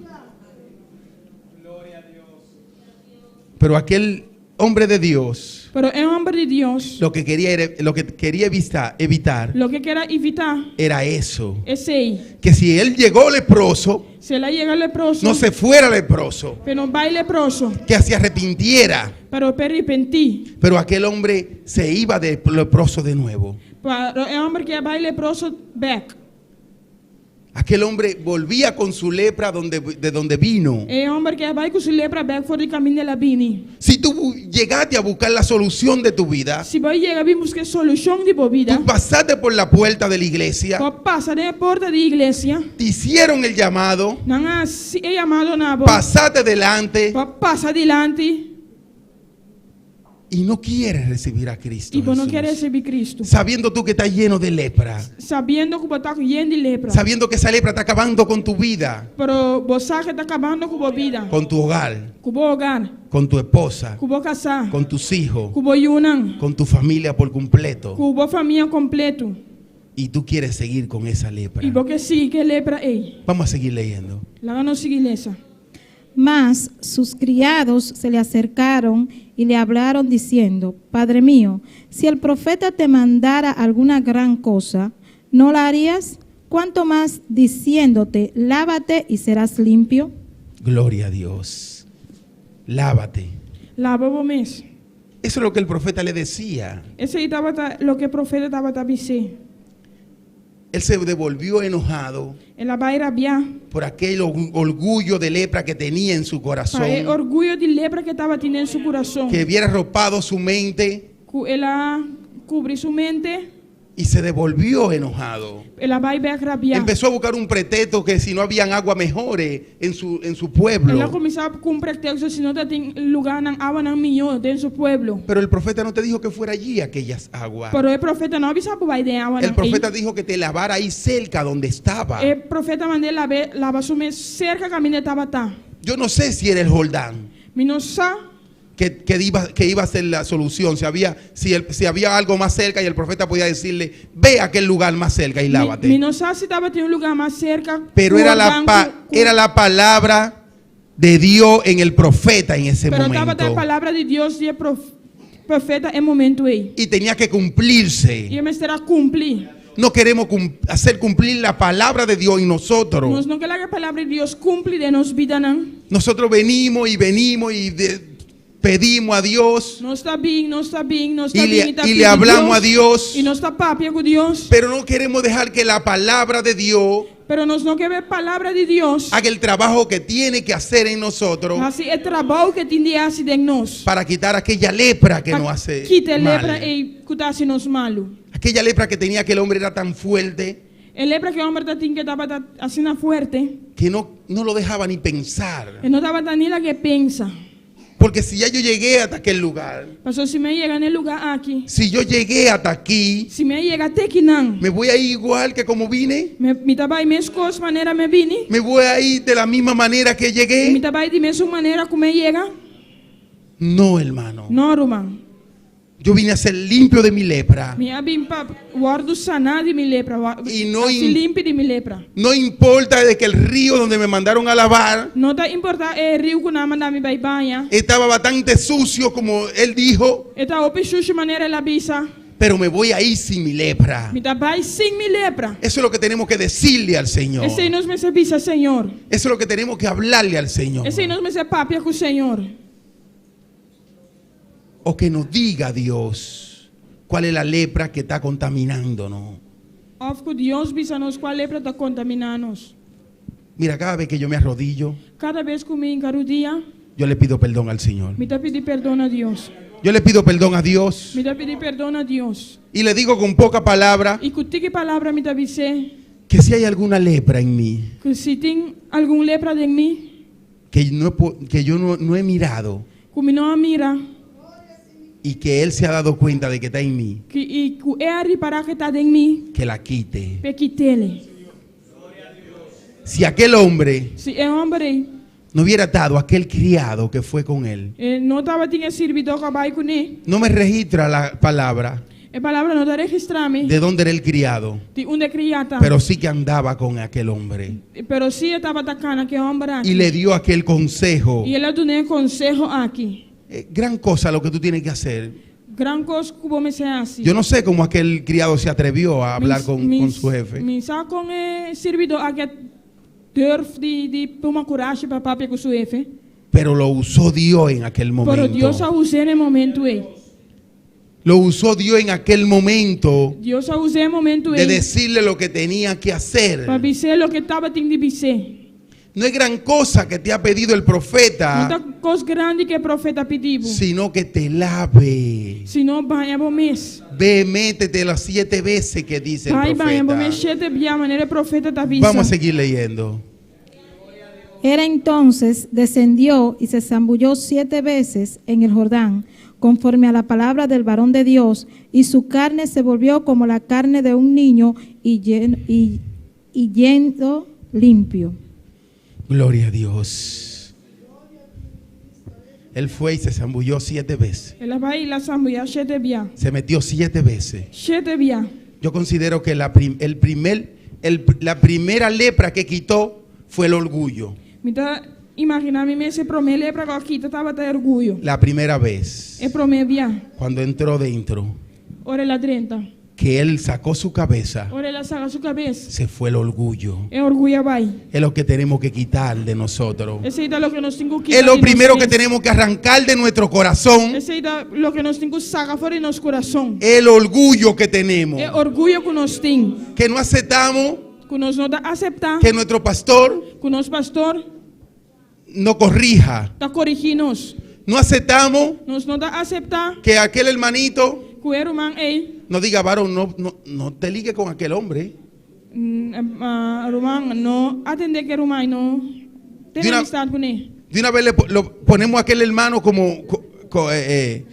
Pero aquel hombre de Dios Pero e hòmber di Dios, lo que quería, era- lo que quería evitar loke e ker a evitá era eso. esei. Que si él llegó leproso, Si el a yega leproso, no se fuera leproso, p'e no bai leproso, que se arrepintiera. pero p'e arepentí. Pero aquel hombre se iba de leproso de nuevo. Pero e hòmber aki a bai leproso bèk. Aquel hombre volvía con su lepra donde, de donde vino. E hòmber aki a bai ku su lepra bèk for di kaminda el a bini. Si tú llegaste a buscar la solución de tu vida, Si bo a yega bin buska solushon di bo bida, tú pasaste por la puerta de la iglesia, bo a pasa den e porta di iglesia, te hicieron el llamado, nan a hasi e yamado na bo, pasaste delante bo a pasa dilanti y no quieres recibir a Cristo. i bo no Jesús. ke risibí Kristu. Sabiendo tú que estás lleno de lepra, Sabiendo ku bo ta yen di lepra. sabiendo que esa lepra está acabando con tu vida, Pero bo sa ku e ta kabando ku bo bida, con tu hogar, ku bo hogar, con tu esposa, ku bo kasá, con tus hijos, ku bo yunan, con tu familia por completo. ku bo famia kompleto. Y tú quieres seguir con esa lepra. I bo ke sigui ku e lepra ei. Vamos a seguir leyendo. Laga nos sigui lesa. Mas sus criados se le acercaron y le hablaron diciendo, Padre mío, si el profeta te mandara alguna gran cosa, ¿no la harías? ¿Cuánto más diciéndote, lávate y serás limpio? Gloria a Dios. Lávate. Laba bo mes. Eso es lo que el profeta le decía. Esei tabata loke e profeta tabata bis'é. Él se devolvió enojado El a bai rabiá por aquel orgullo de lepra que tenía en su corazón, pa e orguyo di lepra ku e tabatin den su kurason, que hubiera arropado su mente ku el a kubri su mente. y se devolvió enojado. El a bai bèk rabiá. Empezó a buscar un pretexto que si no habían agua mejores en su El a pueblo. kuminsá ku un preteksto si no tabatin lugánan awanan mihó den su pueblo. Pero el profeta no te dijo que fuera allí aquellas aguas. Pero e profeta no a bisa bo bai den awanan El profeta ei. dijo que te lavara ahí cerca donde estaba. E profeta a mand'é laba su mes serka kaminda e tabata. Yo no sé si era el Jordán Mi no sa que iba a ser la solución. Si había algo más cerca y el profeta podía decirle, ve a aquel lugar más cerca y Mi, lávate. mi no sa si tabatin un lugá mas serka. Pero era la, Jordán era la palabra de Dios en el profeta en ese Pero tabata momento. e palabra di Dios den e profeta e momento ei. Y tenía que cumplirse. I e mester a kumpli. No queremos hacer cumplir la palabra de Dios en nosotros. Nos no ke laga e palabra di Dios kumpli den nos bidanan. Nosotros venimos y venimos y pedimos a Dios Nos ta bin, nos ta bin, nos y ta bin i ta y pidi le hablamos a Dios. I nos ta papia ku Dios. Pero no queremos dejar que la palabra de Dios Pero nos no ke e palabra di Dios haga el trabajo que tiene que hacer en nosotros Hasi e trabou ku e tin di hasi den nos. para quitar aquella lepra que Pa nos hace kita e lepra mal. ei ku ta hasi nos malu. Aquella lepra que tenía que el hombre era tan fuerte E lepra ku e hòmber tabatin ku tabata asina fuerte. Que no, no lo dejaba ni pensar. E no tabata ni lag'é pensa. Porque si ya yo llegué hasta aquel lugar, Pasó si mi a yega na e lugá aki. si yo llegué hasta aquí, Si mi a yega te akinan. me voy a ir igual que como vine. Mi, mi ta bai meskos manera mi a bini. Me voy a ir de la misma manera que Mi llegué. ta bai di mesun manera ku mi a yega. No, hermano. No, ruman. Yo vine a ser limpio de mi lepra. Mi a bin pa wòrdu saná di mi lepra. I no Hasi limpi di mi lepra. No importa de que el río donde me mandaron a lavar No ta importá e riu ku nan a manda mi bai baña. Estaba bastante sucio, como él dijo, E ta hopi sushi manera el a bisa. Pero me voy a ir sin mi lepra. Mi ta bai sin mi lepra. Eso es lo que tenemos que decirle al Señor. Esei nos mester bisa Señor. Eso es lo que tenemos que hablarle al Señor. Esei nos mester papia ku Señor. O que nos diga Dios cuál es la lepra que está contaminándonos. Òf ku Dios bisa nos kua lepra ta kontaminá nos. Mira, cada vez que yo me arrodillo, Kada bes ku mi hinka rudia, yo le pido perdón al Señor. Mi ta pidi pordon na Dios. Yo le pido perdón a Dios Mi ta pidi pordon na Dios. Y le digo con poca palabra I ku tiki palabra mi ta bis'é que si hay alguna lepra en mí ku si tin algun lepra den mi, que yo no, no he mirado ku mi no a mira, y que Él se ha dado cuenta de que está en mí, ku i ku e a ripará ku ta den mi, que la quite. p'e kit'é. Si aquel hombre Si e hòmber ei, no hubiera dado aquel criado que fue con él, eh, no tabatin e sirbidó ku a bai kuné, no me registra la palabra e palabra no ta registrá mi, de dónde era el criado, di unda e kriá ta. Pero sí que andaba con aquel hombre Pero sí e tabata kana ku e hòmber aki. Y le dio aquel consejo. I el a dun'é e konseho aki. Gran cosa lo que tú tienes que hacer. Gran kos ku bo mester hasi. Yo no sé cómo aquel criado se atrevió a hablar con su jefe. Mi n' sa kon e sirbidó aki a durf di tuma kurashi pa papia ku su hefe. Pero lo usó Dios en aquel Pero Dios a momento. us'é na e momento ei. Lo usó Dios en aquel momento Dios a us'é e momento de ei decirle lo que tenía que hacer. pa bis'é loke e tabatin di bis'é. No es gran cosa que te ha pedido el profeta, No ta kos grandi ku e profeta a pidi bo. Sino que te lave. Sino baña bo mes. Ve, métete las siete veces que dice el Bai baña bo mes profeta. shete bia manera e profeta ta bisa. Vamos a seguir leyendo. Era entonces descendió y se zambulló siete veces en el Jordán, conforme a la palabra del varón de Dios, y su carne se volvió como la carne de un niño y yendo limpio. Gloria a Dios. Él fue y se zambulló siete veces. El a bai el a sambuyá shete bia. Se metió siete veces. Shete bia. Yo considero que la, prim- el primer, el- la primera lepra que quitó fue el orgullo. Mi ta imaginá mi mes e promé lepra ku a kita tabata orguyo. La primera vez, E promé bia. Cuando entró dentro, Ora el a drenta. Que él sacó su cabeza, Ora el a saka su kabes, se fue el orgullo. E orguyo a bai. Es lo que tenemos que quitar de nosotros. Esei ta loke nos tin ku kita Es lo di nos primero que mes. tenemos que arrancar de nuestro corazón. Esei ta loke nos tin ku saka for di nos kurason. El orgullo que tenemos. E orguyo ku nos tin. Que no aceptamos Ku nos no ta aseptá que nuestro pastor ku nos pastor no corrija. ta korigí nos. No aceptamos Nos no ta aseptá que aquel hermanito ku e ruman ei nos diga, varón, no, no, no te ligue con aquel hombre. Ruman, no atendé ku e ruman ei, no tene Di una- amistat kuné. De una vez le po- lo ponemos a aquel hermano como, co- co- eh, eh,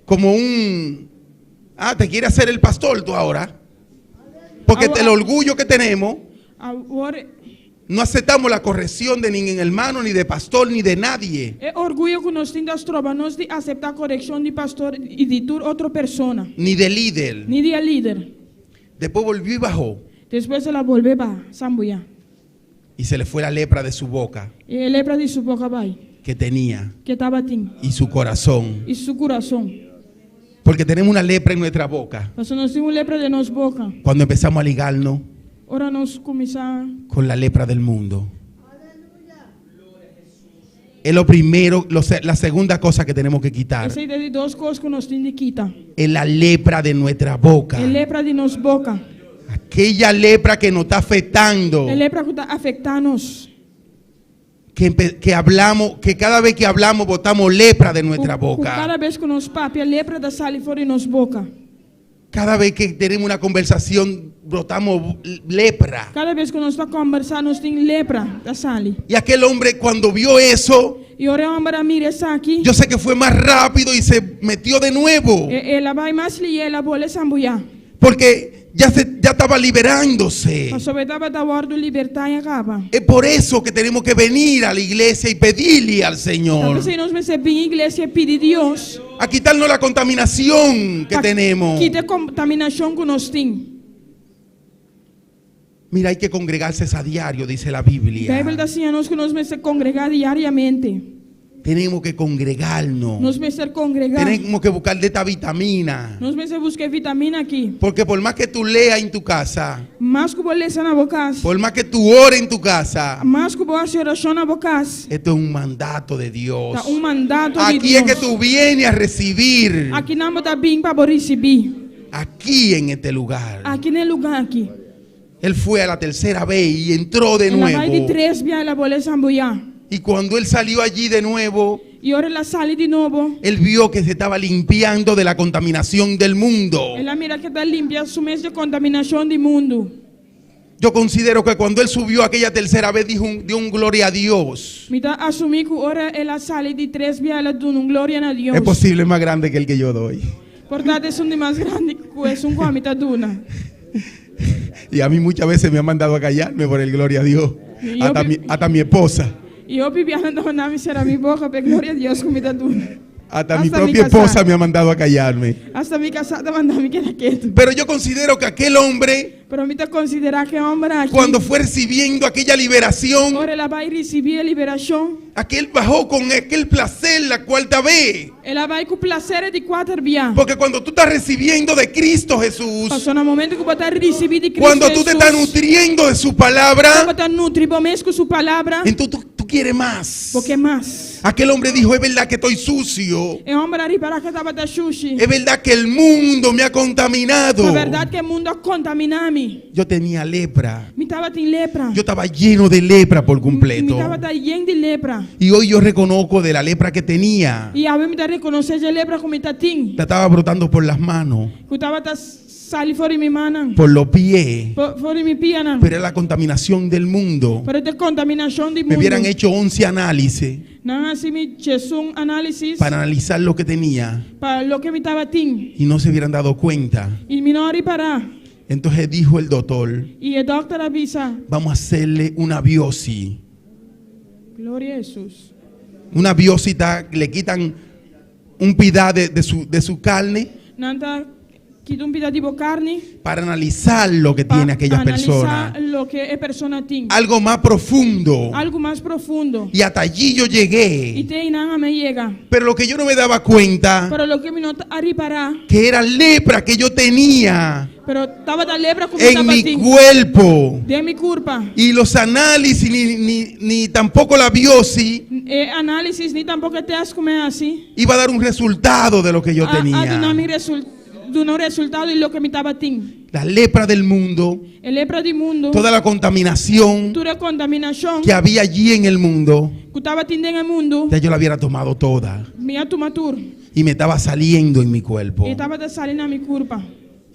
como un... Ah, te quiere hacer el pastor tú ahora. Porque Ahora- el orgullo que tenemos, Awor, no aceptamos la corrección de ningún hermano, ni de pastor, ni de nadie. e orguyo ku nos tin ta stroba nos di aseptá korekshon di pastor i di tur otro persona, Ni de líder. ni di e lider. Después volvió y bajó. Despues el a bolbe baha, sambuyá. Y se le fue la lepra de su boca I e lepra di su boka a bai, que tenía ku e tabatin, y su corazón. i su kurason. Porque tenemos una lepra en nuestra boca. Pasobra nos tin un lepra den nos boka. Cuando empezamos a ligarnos Ora nos kuminsá con la lepra del mundo. Es lo primero, lo se- la segunda cosa que tenemos que quitar. Esei ta di dos kos ku nos tin di kita. Es la lepra de nuestra boca. E lepra di nos boka. Aquella lepra que nos está afectando. E lepra ku ta afektá nos. Que, empe- que hablamos, que cada vez que hablamos botamos lepra de nuestra Ku, ku boca. kada bes ku nos papia, lepra ta sali for di nos boka. Cada vez que tenemos una conversación brotamos lepra. Kada bes ku nos ta kombersá, nos tin lepra ta sali. Y aquel hombre cuando vio eso, I ora e hòmber a mira esaki, yo sé que fue más rápido y se metió de nuevo. e, el a bai mas lihé, el a bolbe sambuyá. Porque ya, se, ya estaba liberándose. Pasobra e tabata wòrdu libertá ya kaba. Es por eso que tenemos que venir a la iglesia y pedirle al Señor Ta p'esei nos mester bin iglesia pidi Dios a quitarnos la contaminación que pa tenemos. kita e kontaminashon ku nos tin. Mira, hay que congregarse a diario, dice la Biblia. Beibel ta siña nos ku nos mester kongregá diariamente. Tenemos que congregarnos. Nos mester kongregá. Tenemos que buscar de esta vitamina. Nos mester buska e vitamina aki. Porque por más que tú leas en tu casa, Mas ku bo lesa na bo kas, por más que tú ores en tu casa, mas ku bo hasi orashon na bo kas, esto es un mandato de Dios. ta un mandato di Aquí es que Dios. tú vienes a recibir. Akinan bo ta bin pa bo risibí. Aquí en este lugar. Aki na e lugá aki. Él fue a la tercera vez y entró de El a bai di nuevo. tres bia, el a bolbe sambuyá. Y cuando él salió allí de nuevo, I ora el a sali di nobo, él vio que se estaba limpiando de la contaminación del mundo. el a mira ku e ta limpia su mes di kontaminashon di mundu. Yo considero que cuando él subió aquella tercera vez, dijo un, dio un gloria a Dios. Mi ta asumí ku ora el a sali di tres bia, el a duna un gloria na Dios. Es posible, es más grande que el que yo doy. Por ta esun di mas grandi ku esun ku ami ta duna. Y a mí muchas veces me han mandado a callarme por el gloria a Dios. Y yo Hasta vi- mi, hasta mi esposa. I hopi biaha nan ta manda mi sera mi boka p'e gloria Dios ku mi ta duna. Hasta mi Hasta mi propia casá. esposa me ha mandado a callarme. Hasta mi kasá ta manda mi keda ketu. Pero yo considero que aquel hombre, Pero mi ta konsiderá ku e hòmber aki, cuando fue recibiendo aquella liberación, ora el a bai risibí e liberashon, aquel bajó con aquel placer la cuarta vez. el a bai ku plaser e di kuater bia. Porque cuando tú estás recibiendo de Cristo Jesús, Pasobra na momento ku bo ta risibí di Cristo cuando tú te Hesus, estás nutriendo de su ora palabra, bo ta nutri bo mes ku su palabra, entonces tú, tú quieres más. bo ke mas. Aquel hombre dijo, es verdad que estoy sucio. E hòmber a ripará ku e tabata shushi. Es verdad que el mundo me ha contaminado. Ta bèrdat ku e mundu a kontaminá mi. Yo tenía lepra. Mi tabatin lepra. Yo estaba lleno de lepra por Mi completo. tabata yen di lepra. Y hoy yo reconozco de la lepra que tenía. I awe mi ta rekonosé e lepra ku mi tatin. La estaba brotando por las manos, Ku tabata sali for di mi mannan. por los pies. For di mi pianan. Pero era la contaminación del mundo. Pero ta e kontaminashon di Me hubieran mundu. hecho 11 análisis Nan a hasi mi 11 análisis para analizar lo que tenía pa loke mi tabatin. y no se hubieran dado cuenta. I mi no a ripará. Entonces dijo el doctor, I e dòkter a bisa. vamos a hacerle una biopsia. Gloria na Hesus. Una biopsia, le quitan un pidá de, de su, de su carne Nan ta Kita un pida di bo karni. Para analizar lo que Pa tiene aquella analisá persona. loke e persona tin. Algo más profundo. Algu mas profundo. Y hasta allí yo I llegué. te einan ami a yega. Pero lo que yo no me daba cuenta, Pero loke mi no a ripará. que era lepra que yo tenía Pero tabata lepra ku mi en mi tabatin cuerpo. den mi kurpa. Y los análisis, ni, ni, ni tampoco la biopsia, E análisis ni tampoko e tèst ku mi a hasi iba a dar un resultado de lo que yo a, a duna mi tenía. resul, duna un resultado di loke mi tabatin. La lepra del mundo, E lepra di mundu, toda la contaminación tur e kontaminashon que había allí en el mundo, ku tabatin den e mundu, ya yo la hubiera tomado toda. mi a tuma tur. Y me estaba saliendo en mi cuerpo. E tabata sali na mi kurpa.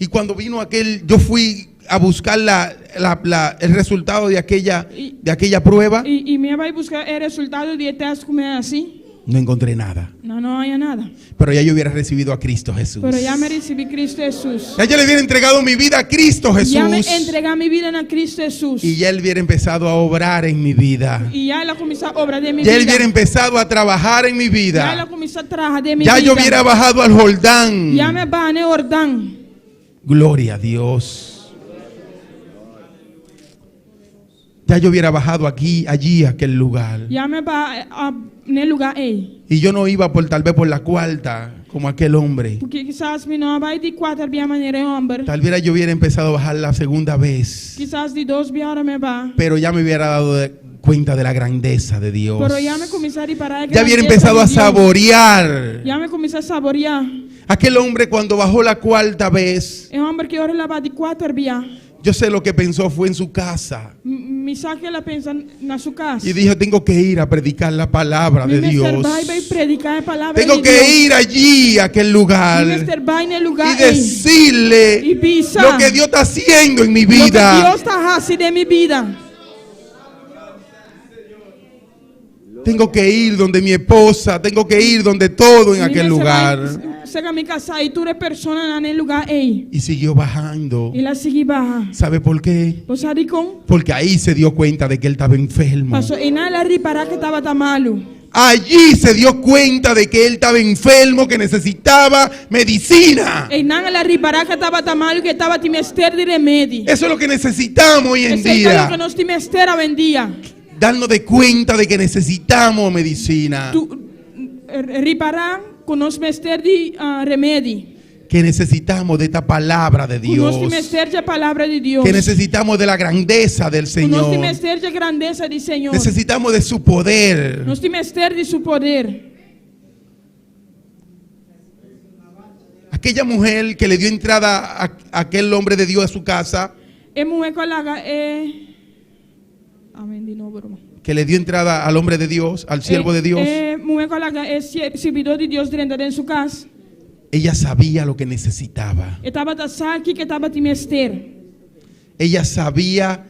Y cuando vino aquel, yo fui a buscar la, la, la, el resultado de aquella, de aquella prueba. I, i mi a bai buska e resultado di e tèst ku mi a hasi. No encontré nada. No, no a haña nada. Pero ya yo hubiera recibido a Cristo Jesús. Pero ya mi a risibí Kristu Hesus. Ya yo le hubiera entregado mi vida a Cristo Jesús. Ya mi a entregá mi bida na Kristu Hesus. Y ya Él hubiera empezado a obrar en mi vida. I ya el a kuminsá obra den mi Ya Él bida. hubiera empezado a trabajar en mi Ya el a vida. kuminsá traha den mi Ya bida. yo hubiera bajado al Jordán. Ya mi a baha na Hordan. Gloria a Dios. Ya yo hubiera bajado aquí, allí, a aquel lugar. Ya mi a baha na e lugá ei. Y yo no iba por tal vez por la cuarta, como aquel hombre. Pasobra kisas mi no a bai di kuater bia manera e hòmber. Tal vez yo hubiera empezado a bajar la segunda vez. Kisas di dos bia ora mi a baha. Pero ya me hubiera dado de cuenta de la grandeza de Dios. Pero ya mi a kuminsá ripará Ya hubiera empezado a saborear. Ya mi a kuminsá saboriá. Aquel hombre cuando bajó la cuarta vez, E hòmber ku ora el a baha di kuater bia. yo sé lo que pensó fue en su casa. Mi sa kiko el a pensa na su kas. Y dijo, tengo que ir a predicar la palabra Mi de mester Dios. bai bai prediká e palabra Tengo di que Dios. ir allí, a aquel lugar, Mi mester bai na e lugá y ei. decirle I bisa lo que Dios está haciendo en mi Loke vida. Dios ta hasi den mi bida. Tengo que ir donde mi esposa, tengo que ir donde todo en Mi aquel mester lugar. bai serka mi kasá i tur e personanan na e lugá ei. Y siguió bajando. El a sigui baha. ¿Sabe por qué? Bo sa dikon? Porque ahí se dio cuenta de que él estaba enfermo. Paso einan el a ripará ku e tabata malu. Allí se dio cuenta de que él estaba enfermo, que necesitaba medicina. Einan el a ripará ku e tabata malu, ku e tabatin mester di remedi. Eso es lo que necesitamos hoy en Esei ta loke día. nos tin mester awendia. Darnos de cuenta de que necesitamos medicina. Tu, ripará ku nos mester di ah, remedi. Que necesitamos de esta palabra de Ku nos Dios. tin mester di e palabra di Dios. Que necesitamos de la grandeza del Ku nos Señor. tin mester di e grandesa di Señor. Necesitamos de su poder. Nos tin mester di su poder. Aquella mujer que le dio entrada a, a aquel hombre de Dios a su casa, E muhé ku a laga e Amèn di nobo, ruman. que le dio entrada al hombre de Dios, al siervo de Dios, E muhé ku a laga e sirbidó di Dios drenta den su kas. ella sabía lo que necesitaba. E tabata sa kiko e tabatin mester. Ella sabía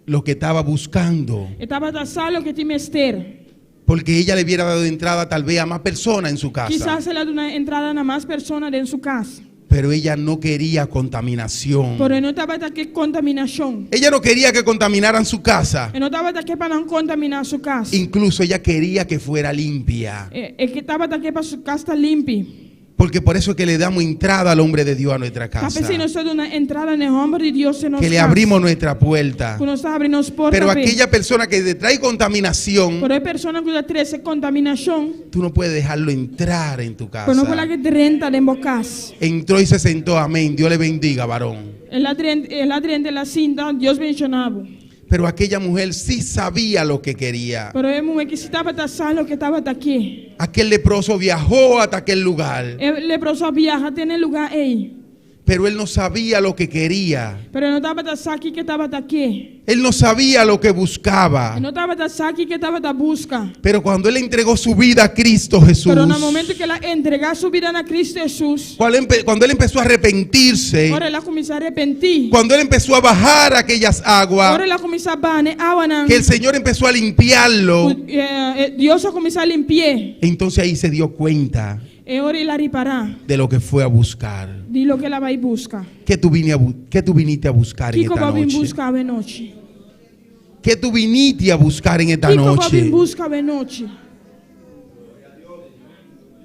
lo que estaba buscando, E tabata sa loke e tin mester. porque ella le hubiera dado entrada tal vez a más personas en su casa, Kisas el a duna entrada na mas persona den su kas. pero ella no quería contaminación. Pero e no tabata ke kontaminashon. Ella no quería que contaminaran su casa, E no tabata ke pa nan kontaminá su kas. incluso ella quería que fuera limpia, E, e tabata ke pa su kas ta limpi. porque por eso es que le damos entrada al hombre de Dios a nuestra Ta casa, p'esei nos ta duna entrada na e hòmber di Dios den nos que le kas. abrimos nuestra puerta. Ku nos ta habri nos porta. Pero p'e. aquella persona que te trae contaminación, Pero e persona ku ta trese kontaminashon, tú no puedes dejarlo entrar en tu bo no por casa. lag'é drenta den bo kas. Entró y se sentó, amén. Dios le bendiga, varón. El a drenta, el a drenta, el a sinta, Dios bendishoná bo. Pero aquella mujer sí sabía lo que quería. Pero e muhé akí sí tabata sa loke e tabata ke. Aquel leproso viajó hasta aquel lugar, E leproso a biaha te na e lugá ei. pero él no sabía lo que quería. Pero e no tabata sa kiko e tabata ke. Él no sabía lo que buscaba. E no tabata sa kiko e tabata buska. Pero cuando él entregó su vida a Cristo Jesús, Pero na momento ku el a entregá su bida na Kristu Hesus, cuando él empe- cuando él empezó a arrepentirse, ora el a kuminsá arepentí. cuando él empezó a bajar aquellas aguas, Ora el a kuminsá baha e awanan. que el Señor empezó a limpiarlo, Dios a kuminsá limpi'é. entonces ahí se dio cuenta E ora el a ripará de lo que fue a buscar. di loke el a bai buska. ¿Qué tú, vine a bu- qué tú viniste a buscar en Kiko esta bo a bin noche? buska awe nochi? ¿Qué tú viniste a buscar en esta Kiko bo a bin noche? buska awe nochi?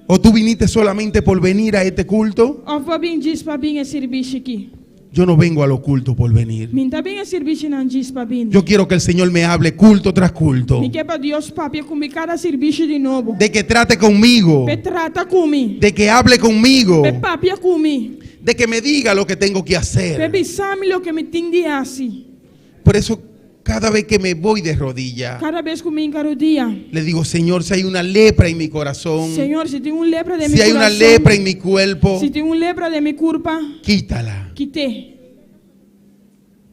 ¿O tú viniste solamente por venir a este culto? Òf bo a bin djis pa bin e sirbishi akí? Yo no vengo a lo culto por venir. Mi n' ta bin e sirbishinan djis pa bini. Yo quiero que el Señor me hable culto tras culto. Mi ke pa Dios papia ku mi kada sirbishi di nobo. De que trate conmigo. P'e trata ku mi. De que hable conmigo. P'e papia ku mi. De que me diga lo que tengo que P'e hacer. bisa mi loke mi tin di hasi. Por eso cada vez que me voy de rodilla, Kada bes ku mi hinka rudia. le digo, Señor, si hay una lepra en mi corazón, Señor, si tin un lepra den mi si hay una kurason, lepra en mi cuerpo, si tin un lepra den mi kurpa, quítala. kit'é.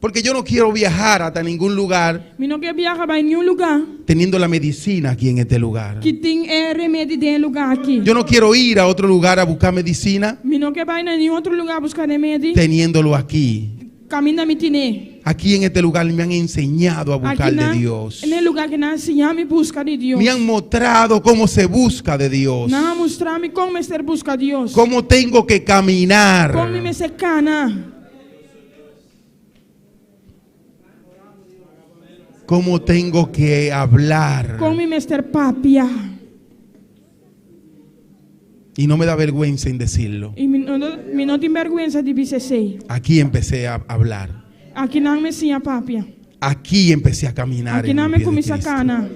Porque yo no quiero viajar hasta ningún lugar Mi no ke biaha bai niun lugá teniendo la medicina aquí en este lugar. ku tin e remedi den e lugá akí. Yo no quiero ir a otro lugar a buscar medicina Mi no ke bai na niun otro lugá buska remedi. teniéndolo aquí. Kaminda mi tin'é. Aquí en este lugar me han enseñado a buscar Aki de nan, Dios. na e lugá akí nan a siña mi buska di Dios. Me han mostrado cómo se busca de Dios. Nan a mustra mi kon mester buska Dios. Cómo tengo que caminar. Kon mi mester kana. Cómo tengo que hablar. Kon mi mester papia. Y no me da vergüenza en decirlo. I mi no, mi no tin bèrgwensa di bisa esei. Aquí empecé a hablar. Akinan mi a siña papia. Aquí empecé a caminar. Aki en nan los mi pies de kuminsá Cristo. kana.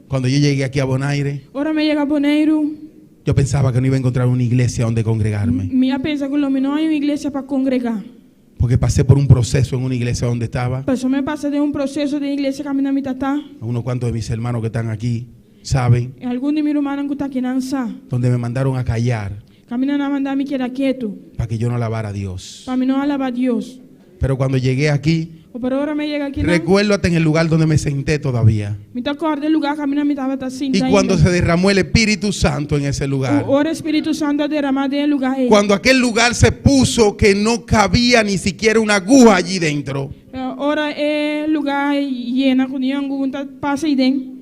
Cuando yo llegué aquí a Bonaire, Ora mi a yega Boneiru, yo pensaba que no iba a encontrar una iglesia donde congregarme. mi a pensa ku lo mi no haña un iglesia pa kongregá. Porque pasé por un proceso en una iglesia donde estaba. Pasobra mi a pasa den un proseso den iglesia kaminda mi ta ta. Unos cuantos de mis hermanos que están aquí saben. I algun di mi rumannan ku ta akinan sa. Donde me mandaron a callar Kaminda nan a manda mi keda ketu. para que yo no alabara a Dios. Pa mi no alabá Dios. Pero cuando llegué aquí, Pero ora mi a yega akinan. recuerdo hasta en el lugar donde me senté todavía. Mi ta kòrda e lugá kaminda mi tabata sinta Y cuando ainda. se derramó el Espíritu Santo en ese lugar, Ora Spiritu Santu a deramá den e lugá ei. cuando aquel lugar se puso que no cabía ni siquiera una aguja allí dentro, Eh, Ora e lugá a yena ku ni un angua no ta pasa eiden.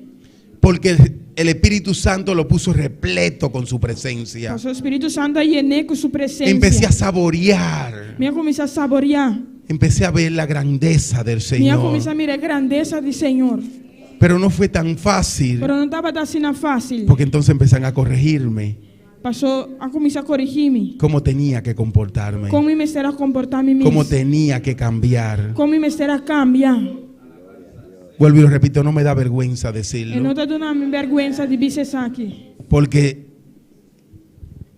porque el Espíritu Santo lo puso repleto con su presencia. Pasobra Spiritu Santu a yen'é ku su presensia. Empecé a saborear, Mi a kuminsá saboriá. empecé a ver la grandeza del Mi a Señor. kuminsá mira e grandesa di Señor. Pero no fue tan fácil, Pero no tabata asina fásil. porque entonces empezaron a corregirme Pasobra a kuminsá korigí mi. cómo tenía que comportarme, Kon mi mester a komportá mi cómo mes. tenía que cambiar. Kon mi mester a kambia. Vuelvo y lo repito, no me da vergüenza E decirlo, no ta duna mi bèrgwensa di bisa esaki. porque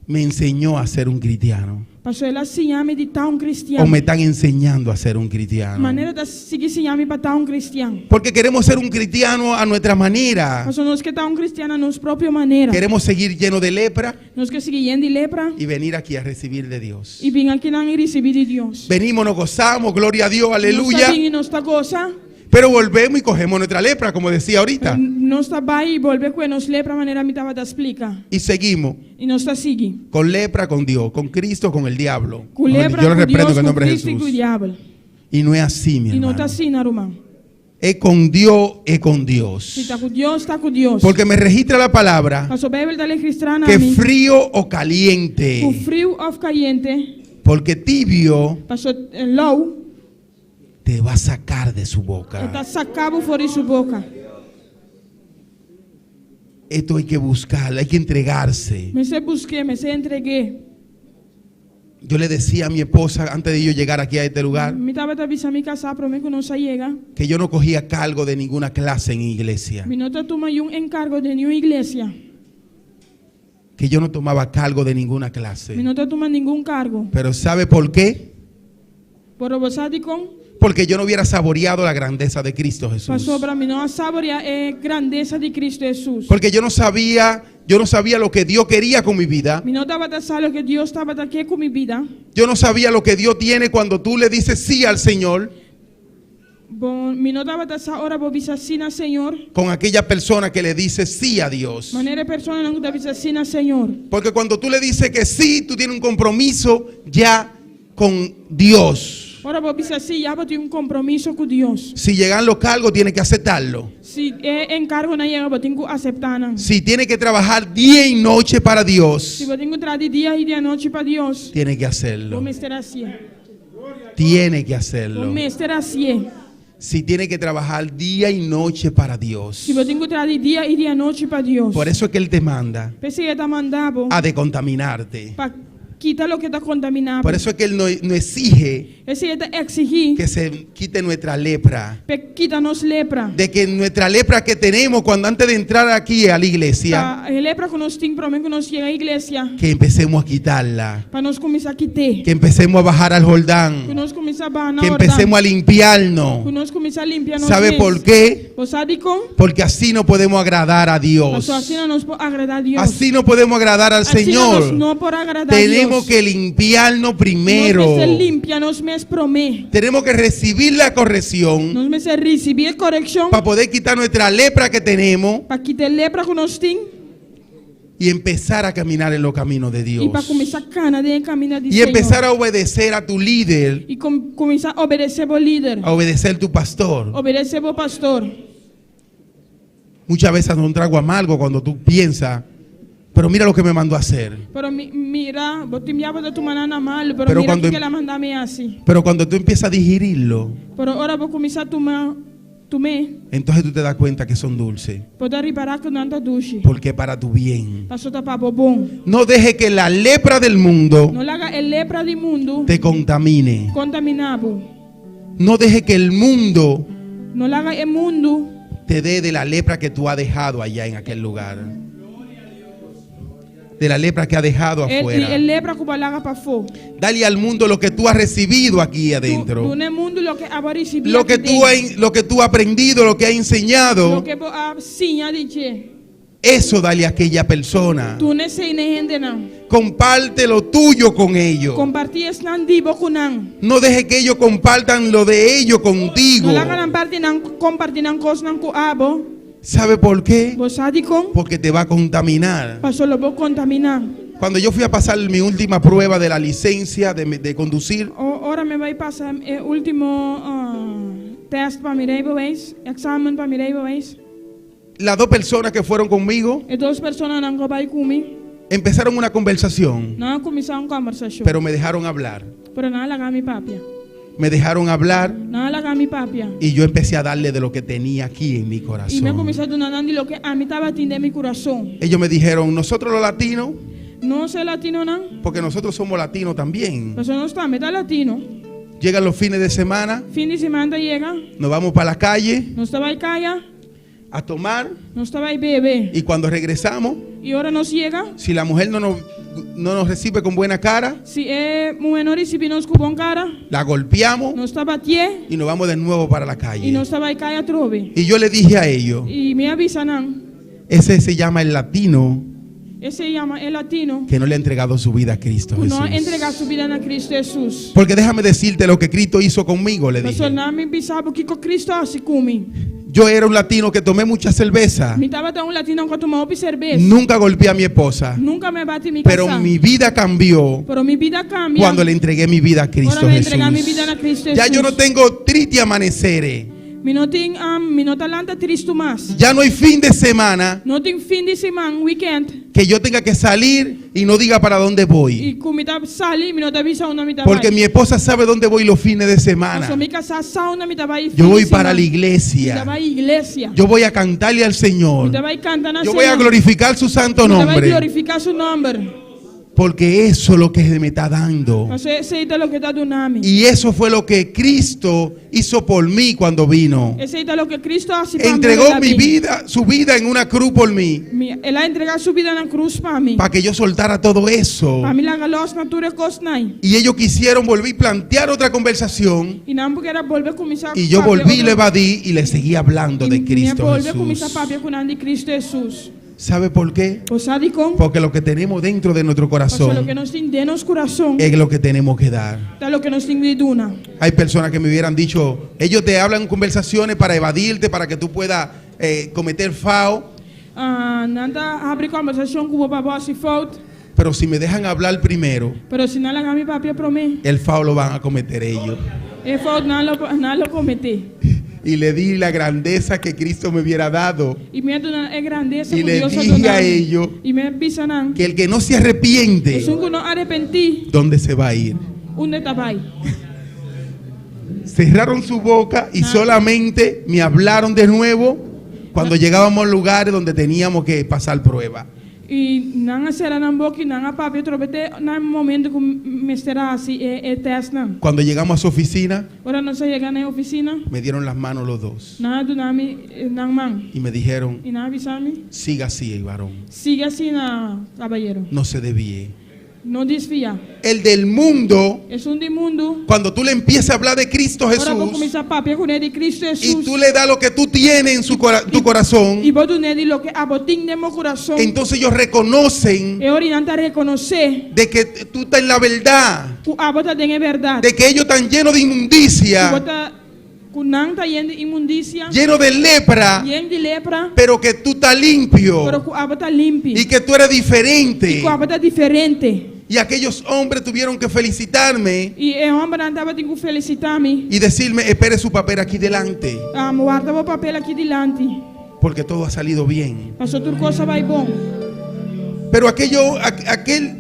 me enseñó a ser un cristiano. Pasobra el a siña mi di ta un O kristian. me están enseñando a ser un cristiano. Manera ta sigui siña mi pa ta un kristian. Porque queremos ser un cristiano a nuestra manera. Pasobra nos ke ta un kristian na nos propio manera. Queremos seguir lleno de lepra Nos ke sigui yen di lepra y venir aquí a recibir de Dios. i bin akinan i risibí di Dios. Venimos, nos gozamos, gloria a Dios, Nos ta aleluya. bin i nos ta gosa. Pero volvemos y cogemos nuestra lepra, como decía ahorita. Nos ta bai i bolbe kue nos lepra manera mi tabata splika. Y seguimos I nos ta sigui. con lepra, con Dios, con Cristo, con el diablo. Ku lepra, Yo lo ku reprendo Dios, en el ku nombre de Kristu i ku Jesús. diabel. Y no es así, mi I no ta hermano. asina, ruman. Es con Dios, es con Dios. Si ta ku Dios, ta ku Dios. Porque me registra la palabra Pasobra Beibel ta registrá na que mi. frío o caliente. Ku friu òf kayente. Porque tibio Pasobra lou. te va a sacar de su boca. E ta saka bo for di su boka. Esto hay que buscar, hay que entregarse. Mester busk'é, mester entreg'é. Yo le decía a mi esposa antes de yo llegar aquí a este lugar Mi tabata bisa mi kasá promé ku nos a yega. que yo no cogía cargo de ninguna clase en iglesia, Mi no ta tuma niun enkargo den niun iglesia. que yo no tomaba cargo de ninguna Mi clase. no ta tuma ningun kargo. Pero ¿sabe por qué? Pero bo sa dikon? Porque yo no hubiera saboreado la grandeza de Cristo Jesús. Pasobra mi no a saboriá e grandesa di Kristu Hesus. Porque yo no sabía, yo no sabía lo que Dios quería con mi vida. Mi no tabata sa loke Dios tabata ke ku mi bida. Yo no sabía lo que Dios tiene cuando tú le dices sí al Señor Bon, mi no tabata sa ora bo bisa sí na Señor. con aquella persona que le dice sí a Dios. Manera e personanan ku ta bisa sí na Señor. Porque cuando tú le dices que sí, tú tienes un compromiso ya con Dios. Ora bo bisa sí, ya bo tin un kompromiso ku Dios. Si llegan los cargos, tiene que aceptarlo. Si e enkargonan yega, bo tin ku aseptá nan. Si tiene que trabajar día y noche para Dios, Si bo tin ku traha di dia i di anochi pa Dios, tiene que bo hacerlo. mester hasié. Tiene que Bo hacerlo. mester hasié. Si tiene que trabajar día y noche para Dios. Si bo tin ku traha di dia i di anochi pa Dios. Por eso es que Él te manda P'esei e ta manda bo a decontaminarte. pa kita loke ta kontaminá bo. Por eso es que Él no, no exige Esei e ta eksigí que se quite nuestra lepra. p'e kita nos lepra. De que nuestra lepra que tenemos cuando antes de entrar aquí a la iglesia, Pa e lepra ku nos tin promé ku nos yega iglesia, que empecemos a quitarla. pa nos kuminsá kit'é. Que empecemos a bajar al Ku Jordán. nos kuminsá baha na Que Jordán. empecemos a Ku limpiarnos. nos kuminsá limpia nos ¿Sabe mes. por qué? Bo sa dikon? Porque así no podemos agradar a Dios. Pasobra asina nos por agradá Dios. Así no podemos agradar al Asina nos Señor. no por agradá Tenemos Dios. que limpiarnos primero. Nos mester limpia nos mes promé. Tenemos que recibir la corrección Nos mester risibí e korekshon para poder quitar nuestra lepra que tenemos pa kita e lepra ku nos tin y empezar a caminar en los caminos de Dios. i pa kuminsá kana den e kaminda di Y empezar Señor. a obedecer a tu líder, I kum, kuminsá obedesé bo lider, a obedecer tu pastor. obedesé bo pastor. Muchas veces da un trago amargo cuando tú piensas, pero mira lo que me mandó a hacer. Pero mi, mira, bo tin bia bo ta tuma nan na malu, pero, Pero mira cuando- kiko el a manda mi hasi. Pero cuando tú empiezas a digerirlo, Pero ora bo kuminsá tuma, tum'é, entonces tú te das cuenta que son dulces. bo ta ripará ku nan ta dushi. Porque para tu bien. Paso ta pa bo bon. No deje que la lepra del mundo No laga e lepra di mundu te contamine. kontaminá bo. No deje que el mundo No laga e mundu te dé de la lepra que tú has dejado allá en aquel lugar. De la lepra que ha dejado e, afuera. e lepra ku bo a laga pafó. Dale al mundo lo que tú has recibido aquí adentro. Duna e mundu loke abo a risibí Lo que aki tú den. has, lo que tú has aprendido, lo que has enseñado, Loke bo a siña di dje. eso dale a aquella persona. Duna esei na e hendenan. Comparte lo tuyo con ellos. Kompartí esnan di bo ku nan. No deje que ellos compartan lo de ellos contigo. No laga nan parti nan kompartí nan kosnan ku abo. ¿Sabe por qué? Bo sa dikon? Porque te va a contaminar. Paso lo bo kontaminá. Cuando yo fui a pasar mi última prueba de la licencia de, de conducir, O, ora mi a bai pasa e último ah, test pa mi rijbewijs, eksamen pa mi rijbewijs. las dos personas que fueron conmigo E dos personanan ku a bai ku mi, empezaron una conversación, nan a kuminsá un kombersashon. pero me dejaron hablar. Pero nan a laga mi papia. Me dejaron hablar Nan a laga mi papia. y yo empecé a darle de lo que tenía aquí en mi I mi a corazón. kuminsá duna nan di loke ami tabatin den mi kurason. Ellos me dijeron, nosotros los latinos, Nos e latinonan, porque nosotros somos latinos también. pasobra nos tambe ta latino. Llegan los fines de semana, Fin di siman ta yega, nos vamos para la calle nos ta bai kaya, a tomar nos ta bai bebe. y cuando regresamos, I ora nos yega, si la mujer no nos, no nos recibe con buena cara, si e muhé no risibí nos ku bon kara, la golpeamos nos ta batié y nos vamos de nuevo para la i calle. nos ta bai kaya atrobe. Y yo le dije a ellos, I mi a bisa nan, ese se llama el latino esei yama e latino, que no le ha entregado su vida a Cristo ku no a Jesús. entregá su bida na Kristu Hesus. Porque déjame decirte lo que Cristo hizo conmigo, le Pasobra dije. laga mi bisa bo kiko Kristu a hasi ku mi. Yo era un latino que tomé mucha cerveza. Mi tabata un latino ku a tuma hopi serbes. Nunca golpeé a mi esposa. Nunka mi a bati mi Pero kasá. mi vida cambió Pero mi bida a kambia. cuando le entregué mi vida a Cristo Ora mi a entregá mi Jesús. bida na Kristu Ya yo Hesus. no tengo triste amaneceres. Mi no tin, um, mi no ta lanta tristu mas. Ya no hay fin de semana No tin fin di siman, weekend. que yo tenga que salir y no diga para dónde voy. I ku mi ta sali, mi no ta bisa unda mi ta Porque bai. mi esposa sabe dónde voy los fines de semana. Paso mi kasá sa unda mi ta bai Yo fin voy di para la siman. Mi ta iglesia. bai iglesia. Yo voy a cantarle al Mi Señor. ta bai kanta na Yo voy a Señor. glorificar su santo Mi ta bai nombre. glorifiká su nòmber. Porque eso es lo que me está dando. Paso esei ta loke e ta duna mi. Y eso fue lo que Cristo hizo por mí cuando vino. Esei ta loke Kristu a hasi pa mi. Entregó mi vida, su vida en una cruz por mí. Mi, el a entregá su bida na krus pa mi. Para que yo soltara todo eso. Pa mi laga lòs na tur e kosnan ei. Y ellos quisieron volver y plantear otra conversación. I nan ker a bolbe kuminsá Y yo papia volví, otro- le evadí y le seguí hablando de I mi a Cristo bolbe kuminsá Jesús. papia ku nan di Kristu Hesus. ¿Sabe por qué? Bo sa dikon? Porque lo que tenemos dentro de nuestro Paso corazón loke nos tin den nos kurason, es lo que tenemos que dar. ta loke nos tin di duna. Hay personas que me hubieran dicho, ellos te hablan conversaciones para evadirte, para que tú puedas eh, cometer fao. Ah, nan ta habri kombersashon ku bo pa bo hasi fout, Pero si me dejan hablar primero, pero si nan laga mi papia promé, el fao lo van a cometer ellos. e fout nan lo, nan lo kometé. Y le di la grandeza que Cristo me hubiera dado. I mi a duna e grandesa I ku le Dios a dije duna a mi. ellos I mi a bisa nan, Que el que no se arrepiente, esun ku no arepentí, ¿dónde se va a ir? unda e ta bai? Cerraron su boca y solamente me hablaron de nuevo cuando llegábamos a lugares donde teníamos que pasar prueba. I nan a sera nan boka i nan a papia atrobe te na e momento ku mester a hasi e e tèstnan. Cuando llegamos a su oficina, Ora nos a yega na e ofisina, me dieron las manos los dos nan a duna mi nan man y me dijeron, i nan a bisa mi, Siga así, varón, Sigui asina, kabayero. no se desvíe. No desviá. El del mundo, Esun di mundu, cuando tú le empiezas a hablar de Cristo ora bo Jesús kuminsá papia kuné di Kristu y Hesus tú le das lo que tú tienes en su cora- tu corazón, i bo dun'é di loke abo tin den bo kurason, entonces ellos reconocen e ora nan ta rekonosé de que tú estás en la verdad, ku abo ta den e bèrdat, de que ellos están llenos de ku bo inmundicia, ta ku nan ta yen di inmundisia, llenos de lepra, yen di lepra, pero que tú estás limpio pero ku abo ta limpi y que tú eres i diferente. ku abo ta diferente. Y aquellos hombres tuvieron que felicitarme I e hòmbernan tabatin ku felisitá mi, y decirme, espere su papel aquí delante, Warda bo papel aki dilanti, porque todo ha salido bien. paso tur kos a bai bon. Pero aquello, aquel,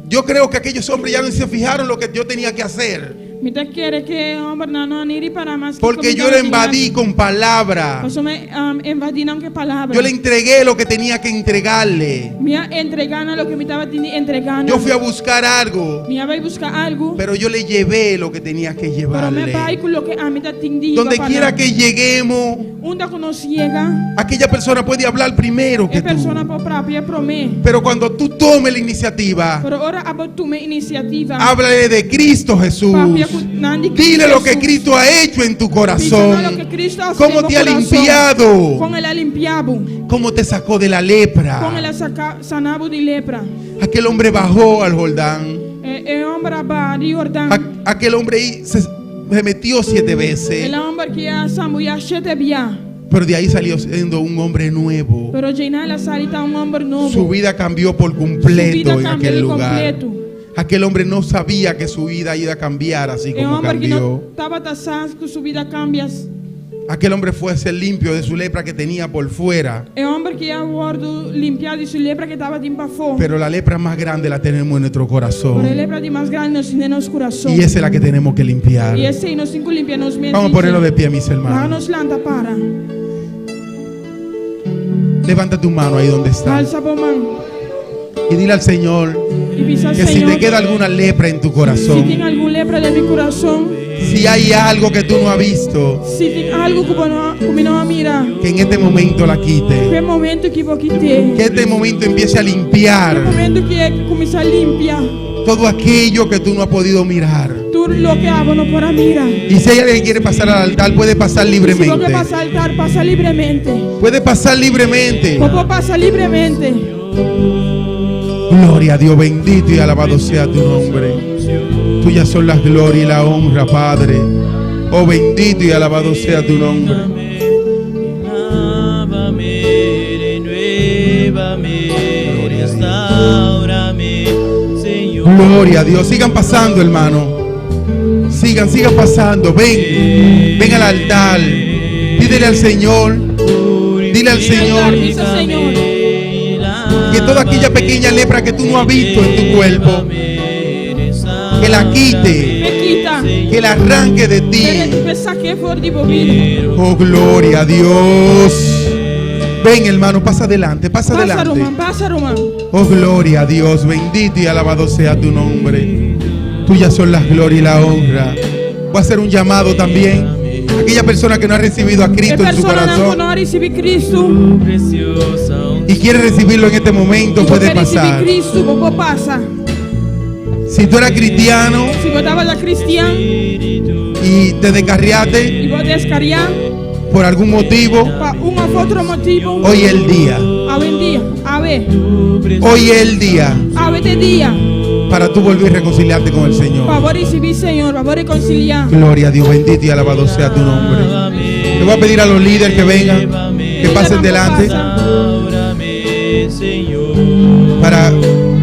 yo creo que aquellos hombres ya no se fijaron lo que yo tenía que hacer. Mi ta kere ku e hòmbernan no a ni ripará mas kiko Porque mi yo lo tabatin invadí hasi. con palabra. Pasobra mi a invadí nan ku e palabra. Yo le entregué lo que tenía que entregarle. Mi a entregá nan loke mi tabatin di entregá nan. Yo fui a buscar algo, Mi a bai buska algu, pero yo le llevé lo que tenía que pero mi a bai llevarle. ku loke ami ta tin di hiba Donde pa quiera nan. que lleguemos, Unda ku nos yega, aquella persona puede hablar primero e que tú. persona por papia promé. Pero cuando tú tomes la iniciativa, Pero ora abo tuma e inisiativa, háblale de Cristo Jesús. papia ku nan di Cristo Dile lo que Hesus. Cristo ha hecho en tu Bisa corazón. nan loke Cristo a hasi Cómo den bo te ha kurason. limpiado. Kon el a limpia bo. Cómo te sacó de la lepra. Kon el a saka, sana bo di lepra. Aquel hombre bajó al Jordán. E, e hòmber a baha di Jordán. Aquel hombre ahí se, se metió siete veces. El hòmber ki a sambuyá shete bia. Pero de ahí salió siendo un hombre nuevo. Pero djeinan el a sali ta un hòmber nobo. Su vida cambió por Su completo vida en cambió aquel di lugar. kompleto. Aquel hombre no sabía que su vida iba a cambiar así E como hòmber ki no cambió. tabata sa ku su bida kambia. Aquel hombre fue a ser limpio de su lepra que tenía por fuera. E hòmber ki a wòrdu limpiá di su lepra ku tabatin pafó. Pero la lepra más grande la tenemos en nuestro Pero e corazón. lepra di mas grandi nos tin den nos kurason. Y esa es la que tenemos que limpiar. I esei nos tin ku limpia nos mes. Vamos a ponernos de pie, mis Laga hermanos. nos lanta para. Levanta tu mano ahí donde estás. Alsa bo man Y dile al Señor i bisa que si Señor, te queda alguna lepra en tu si tin corazón, algun lepra den mi kurason, si hay algo que tú no has visto, si tin algu ku bo no, ku mi no a mira, que en este momento la ku quite. e momento akí bo kit'é. Que este momento empiece a Ku e limpiar momento akí e kuminsá limpia todo aquello que tú no has podido mirar. tur loke abo no por a mira. Y si hay alguien que quiere pasar al altar, puede pasar Si bo ke libremente. pasa altar, pasa libremente. Puede pasar libremente. Bo por pasa libremente. Gloria a Dios, bendito y alabado sea tu nombre. Tuyas son las gloria y la honra, Padre. Oh, bendito y alabado sea tu nombre. Gloria a Dios. Gloria a Dios. Sigan pasando, hermano. Sigan, sigan pasando. Ven, ven al altar. Pídele al Señor. Dile al Señor Bisa Señor. que toda aquella pequeña lepra que tú no has visto en tu cuerpo, que la quite, P'e kita. que la arranque de ti. P'e sak'é for di bo bida. Oh, gloria a Dios. Ven, hermano, pasa adelante, pasa Pasa, adelante. ruman, pasa, ruman. Oh, gloria a Dios, bendito y alabado sea tu nombre. Tuyas son las gloria y la honra. Voy a hacer un llamado también. Aquella persona que no ha recibido a E Cristo en su personanan ku corazón no a risibí Kristu, y quiere recibirlo en este momento, i bo puede ke risibí pasar. Kristu, bo por pasa. Si tú eras cristiano Si bo tabata kristian y te descarriaste i bo a deskariá por algún motivo, pa un òf otro motibu, hoy es el día. awendia, awe, Hoy es el día awe ta e dia para tú volver a reconciliarte con el Señor. pa bo risibí Señor, pa bo rekonsiliá. Gloria a Dios, bendito y alabado sea tu nombre. Le voy a pedir a los líderes que vengan, que pasen delante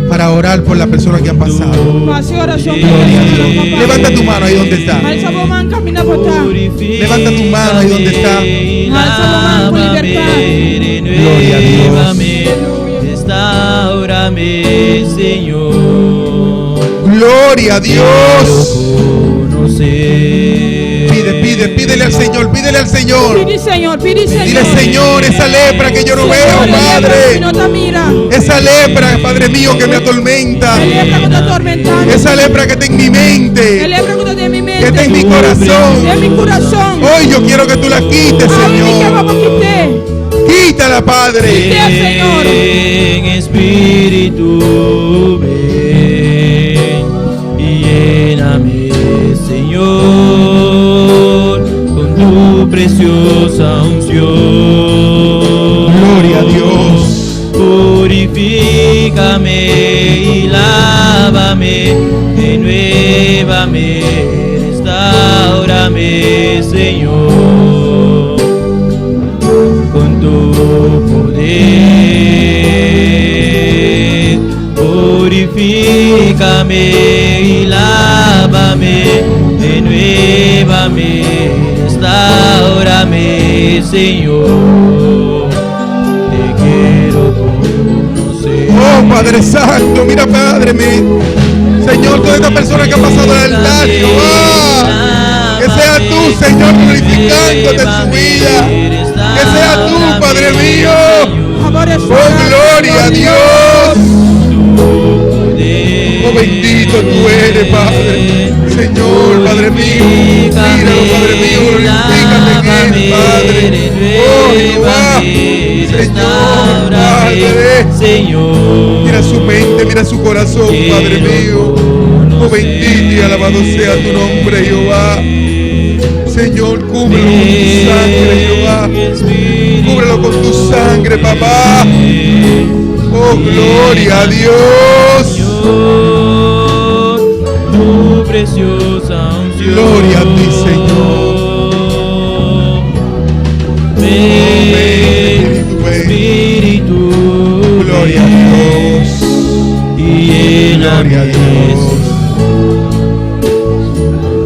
para orar por la persona que han pasado. Pa hasi orashon pa Gloria a e Dios. persona. Levanta tu mano ahí donde está. Alsa bo man kaminda bo ta. Levanta tu mano ahí donde está. Alsa bo man ku libertat. Gloria a Dios. Restaurame, Señor. Gloria a Dios. Quiero conocer Pide Pide, pídele al Señor, pídele al Señor. Pidi Señor, pidi Señor. Dile, Señor, esa lepra que yo no veo, Señor, e lepra ku mi Padre. no ta mira. Esa lepra, Padre mío, que me atormenta. E lepra ku ta tormentá mi. Esa lepra que está en mi E mente, lepra ku ta den mi que mente. está en mi corazón. Den mi kurason. Hoy yo quiero que tú la quites, Awe mi ke pa Señor. bo kit'é. Quítala, Padre. Kit'é, Señor. Ven, Espíritu, ven y lléname, Señor, con tu preciosa unción. Gloria a Dios. Purifícame y lávame, renuévame, restaurame, Señor, con tu poder. Purifícame y lávame, renuévame, restaurame, Señor. Te quiero conocer. Oh, Padre Santo, mira, Padre, mi Señor, toda esta persona que ha pasado al altar, Jehová, que sea tú, Señor, glorificándote en su vida. Que sea tú, Padre mío. Oh, gloria a Dios. Oh, bendito tú eres, Padre. Señor, Padre mío. Míralo, Padre mío. Glorifícate en él, Padre. Oh, Jehová. Señor, Padre. Señor. Mira su mente, mira su corazón, Padre mío. Oh, bendito y alabado sea tu nombre, Jehová. Señor, cúbrelo con tu sangre, Jehová. Cúbrelo con tu sangre, papá. Oh, gloria a Dios. Señor, tu preciosa unción. Gloria a ti, Señor. Ven, Espíritu, ven. Espíritu, Gloria a ven Dios. Y lléname Gloria a Dios.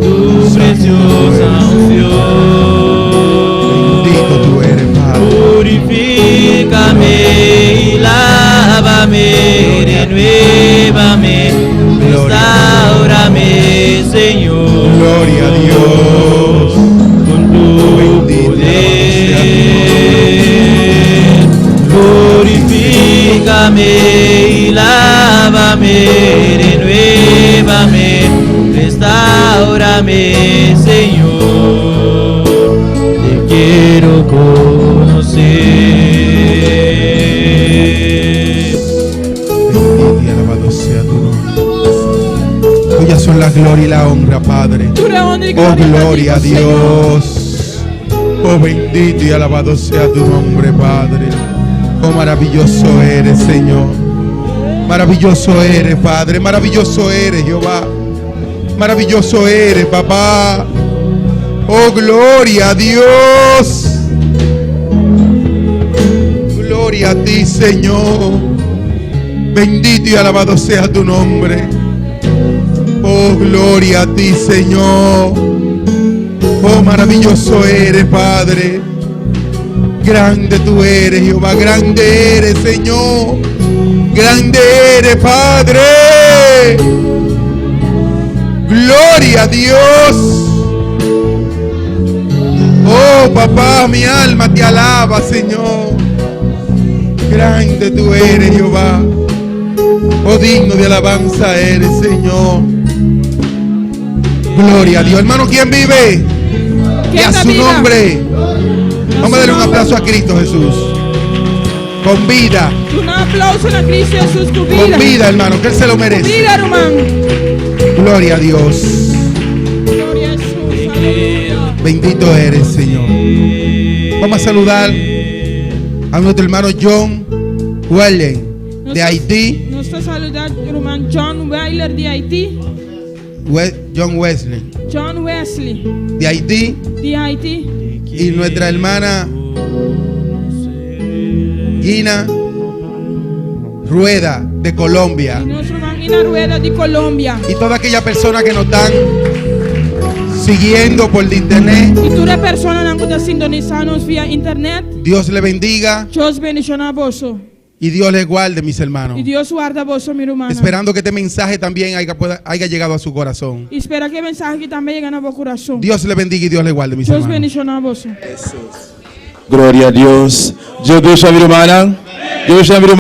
Tu preciosa unción. Bendito tú eres, Padre. Purifícame y lávame, renuévame, Gloria. restaurame, Señor. Gloria a Dios. Con tu Bendito y alabado sea poder. Purifícame y lávame, renuévame, restaurame, Señor. Te quiero conocer. Bendito y alabado sea tu nombre. Tuyas son la gloria y la honra, Padre. Tur e honor i Oh, gloria gloria a pa Señor. Dios. Oh, bendito y alabado sea tu nombre, Padre. Oh, maravilloso eres, Señor. Maravilloso eres, Padre. Maravilloso eres, Jehová. Maravilloso eres, papá. Oh, gloria a Dios. Gloria a ti, Señor. Bendito y alabado sea tu nombre. Oh, gloria a ti, Señor. Oh, maravilloso eres, Padre. Grande tú eres, Jehová. Grande eres, Señor. Grande eres, Padre. Gloria a Dios. Oh, papá, mi alma te alaba, Señor. Grande tú eres, Jehová. Oh, digno de alabanza eres, Señor. Gloria a Dios. Hermano, ¿quién vive? Y a Ken ta su biba? nombre. Vamos a darle un aplauso a Cristo Jesús. Con vida. Un aplauso na Cristo Jesus ku bida. Con vida, hermano, que Él se lo merece. Bida, ruman. Gloria a Dios. Gloria a Jesus. Aleluya. Bendito eres, Señor. Vamos a saludar a nuestro hermano John Wellen de Haití. Nos ta saludá ruman John Weiler di Haití. John Wesley John Wesley de Haití. di Haití. Y nuestra hermana Gina Rueda de Colombia. I nos ruman Ina Rueda di Colombia. Y toda aquella persona que nos están siguiendo por internet. I tur e personanan ku ta sintonisá nos via internet. Dios le bendiga. Dios bendishoná boso. Y Dios les guarde, mis hermanos. I Dios warda boso, mi rumannan. Esperando que este mensaje también haya llegado a su corazón. I spera ku e mensahe aki tambe yega na bo kurason. Dios le bendiga y Dios le guarde, mis Dios hermanos. bendishoná boso. Gloria na Dios. Dios bendishoná mi rumannan. Dios bendishoná mi rumannan.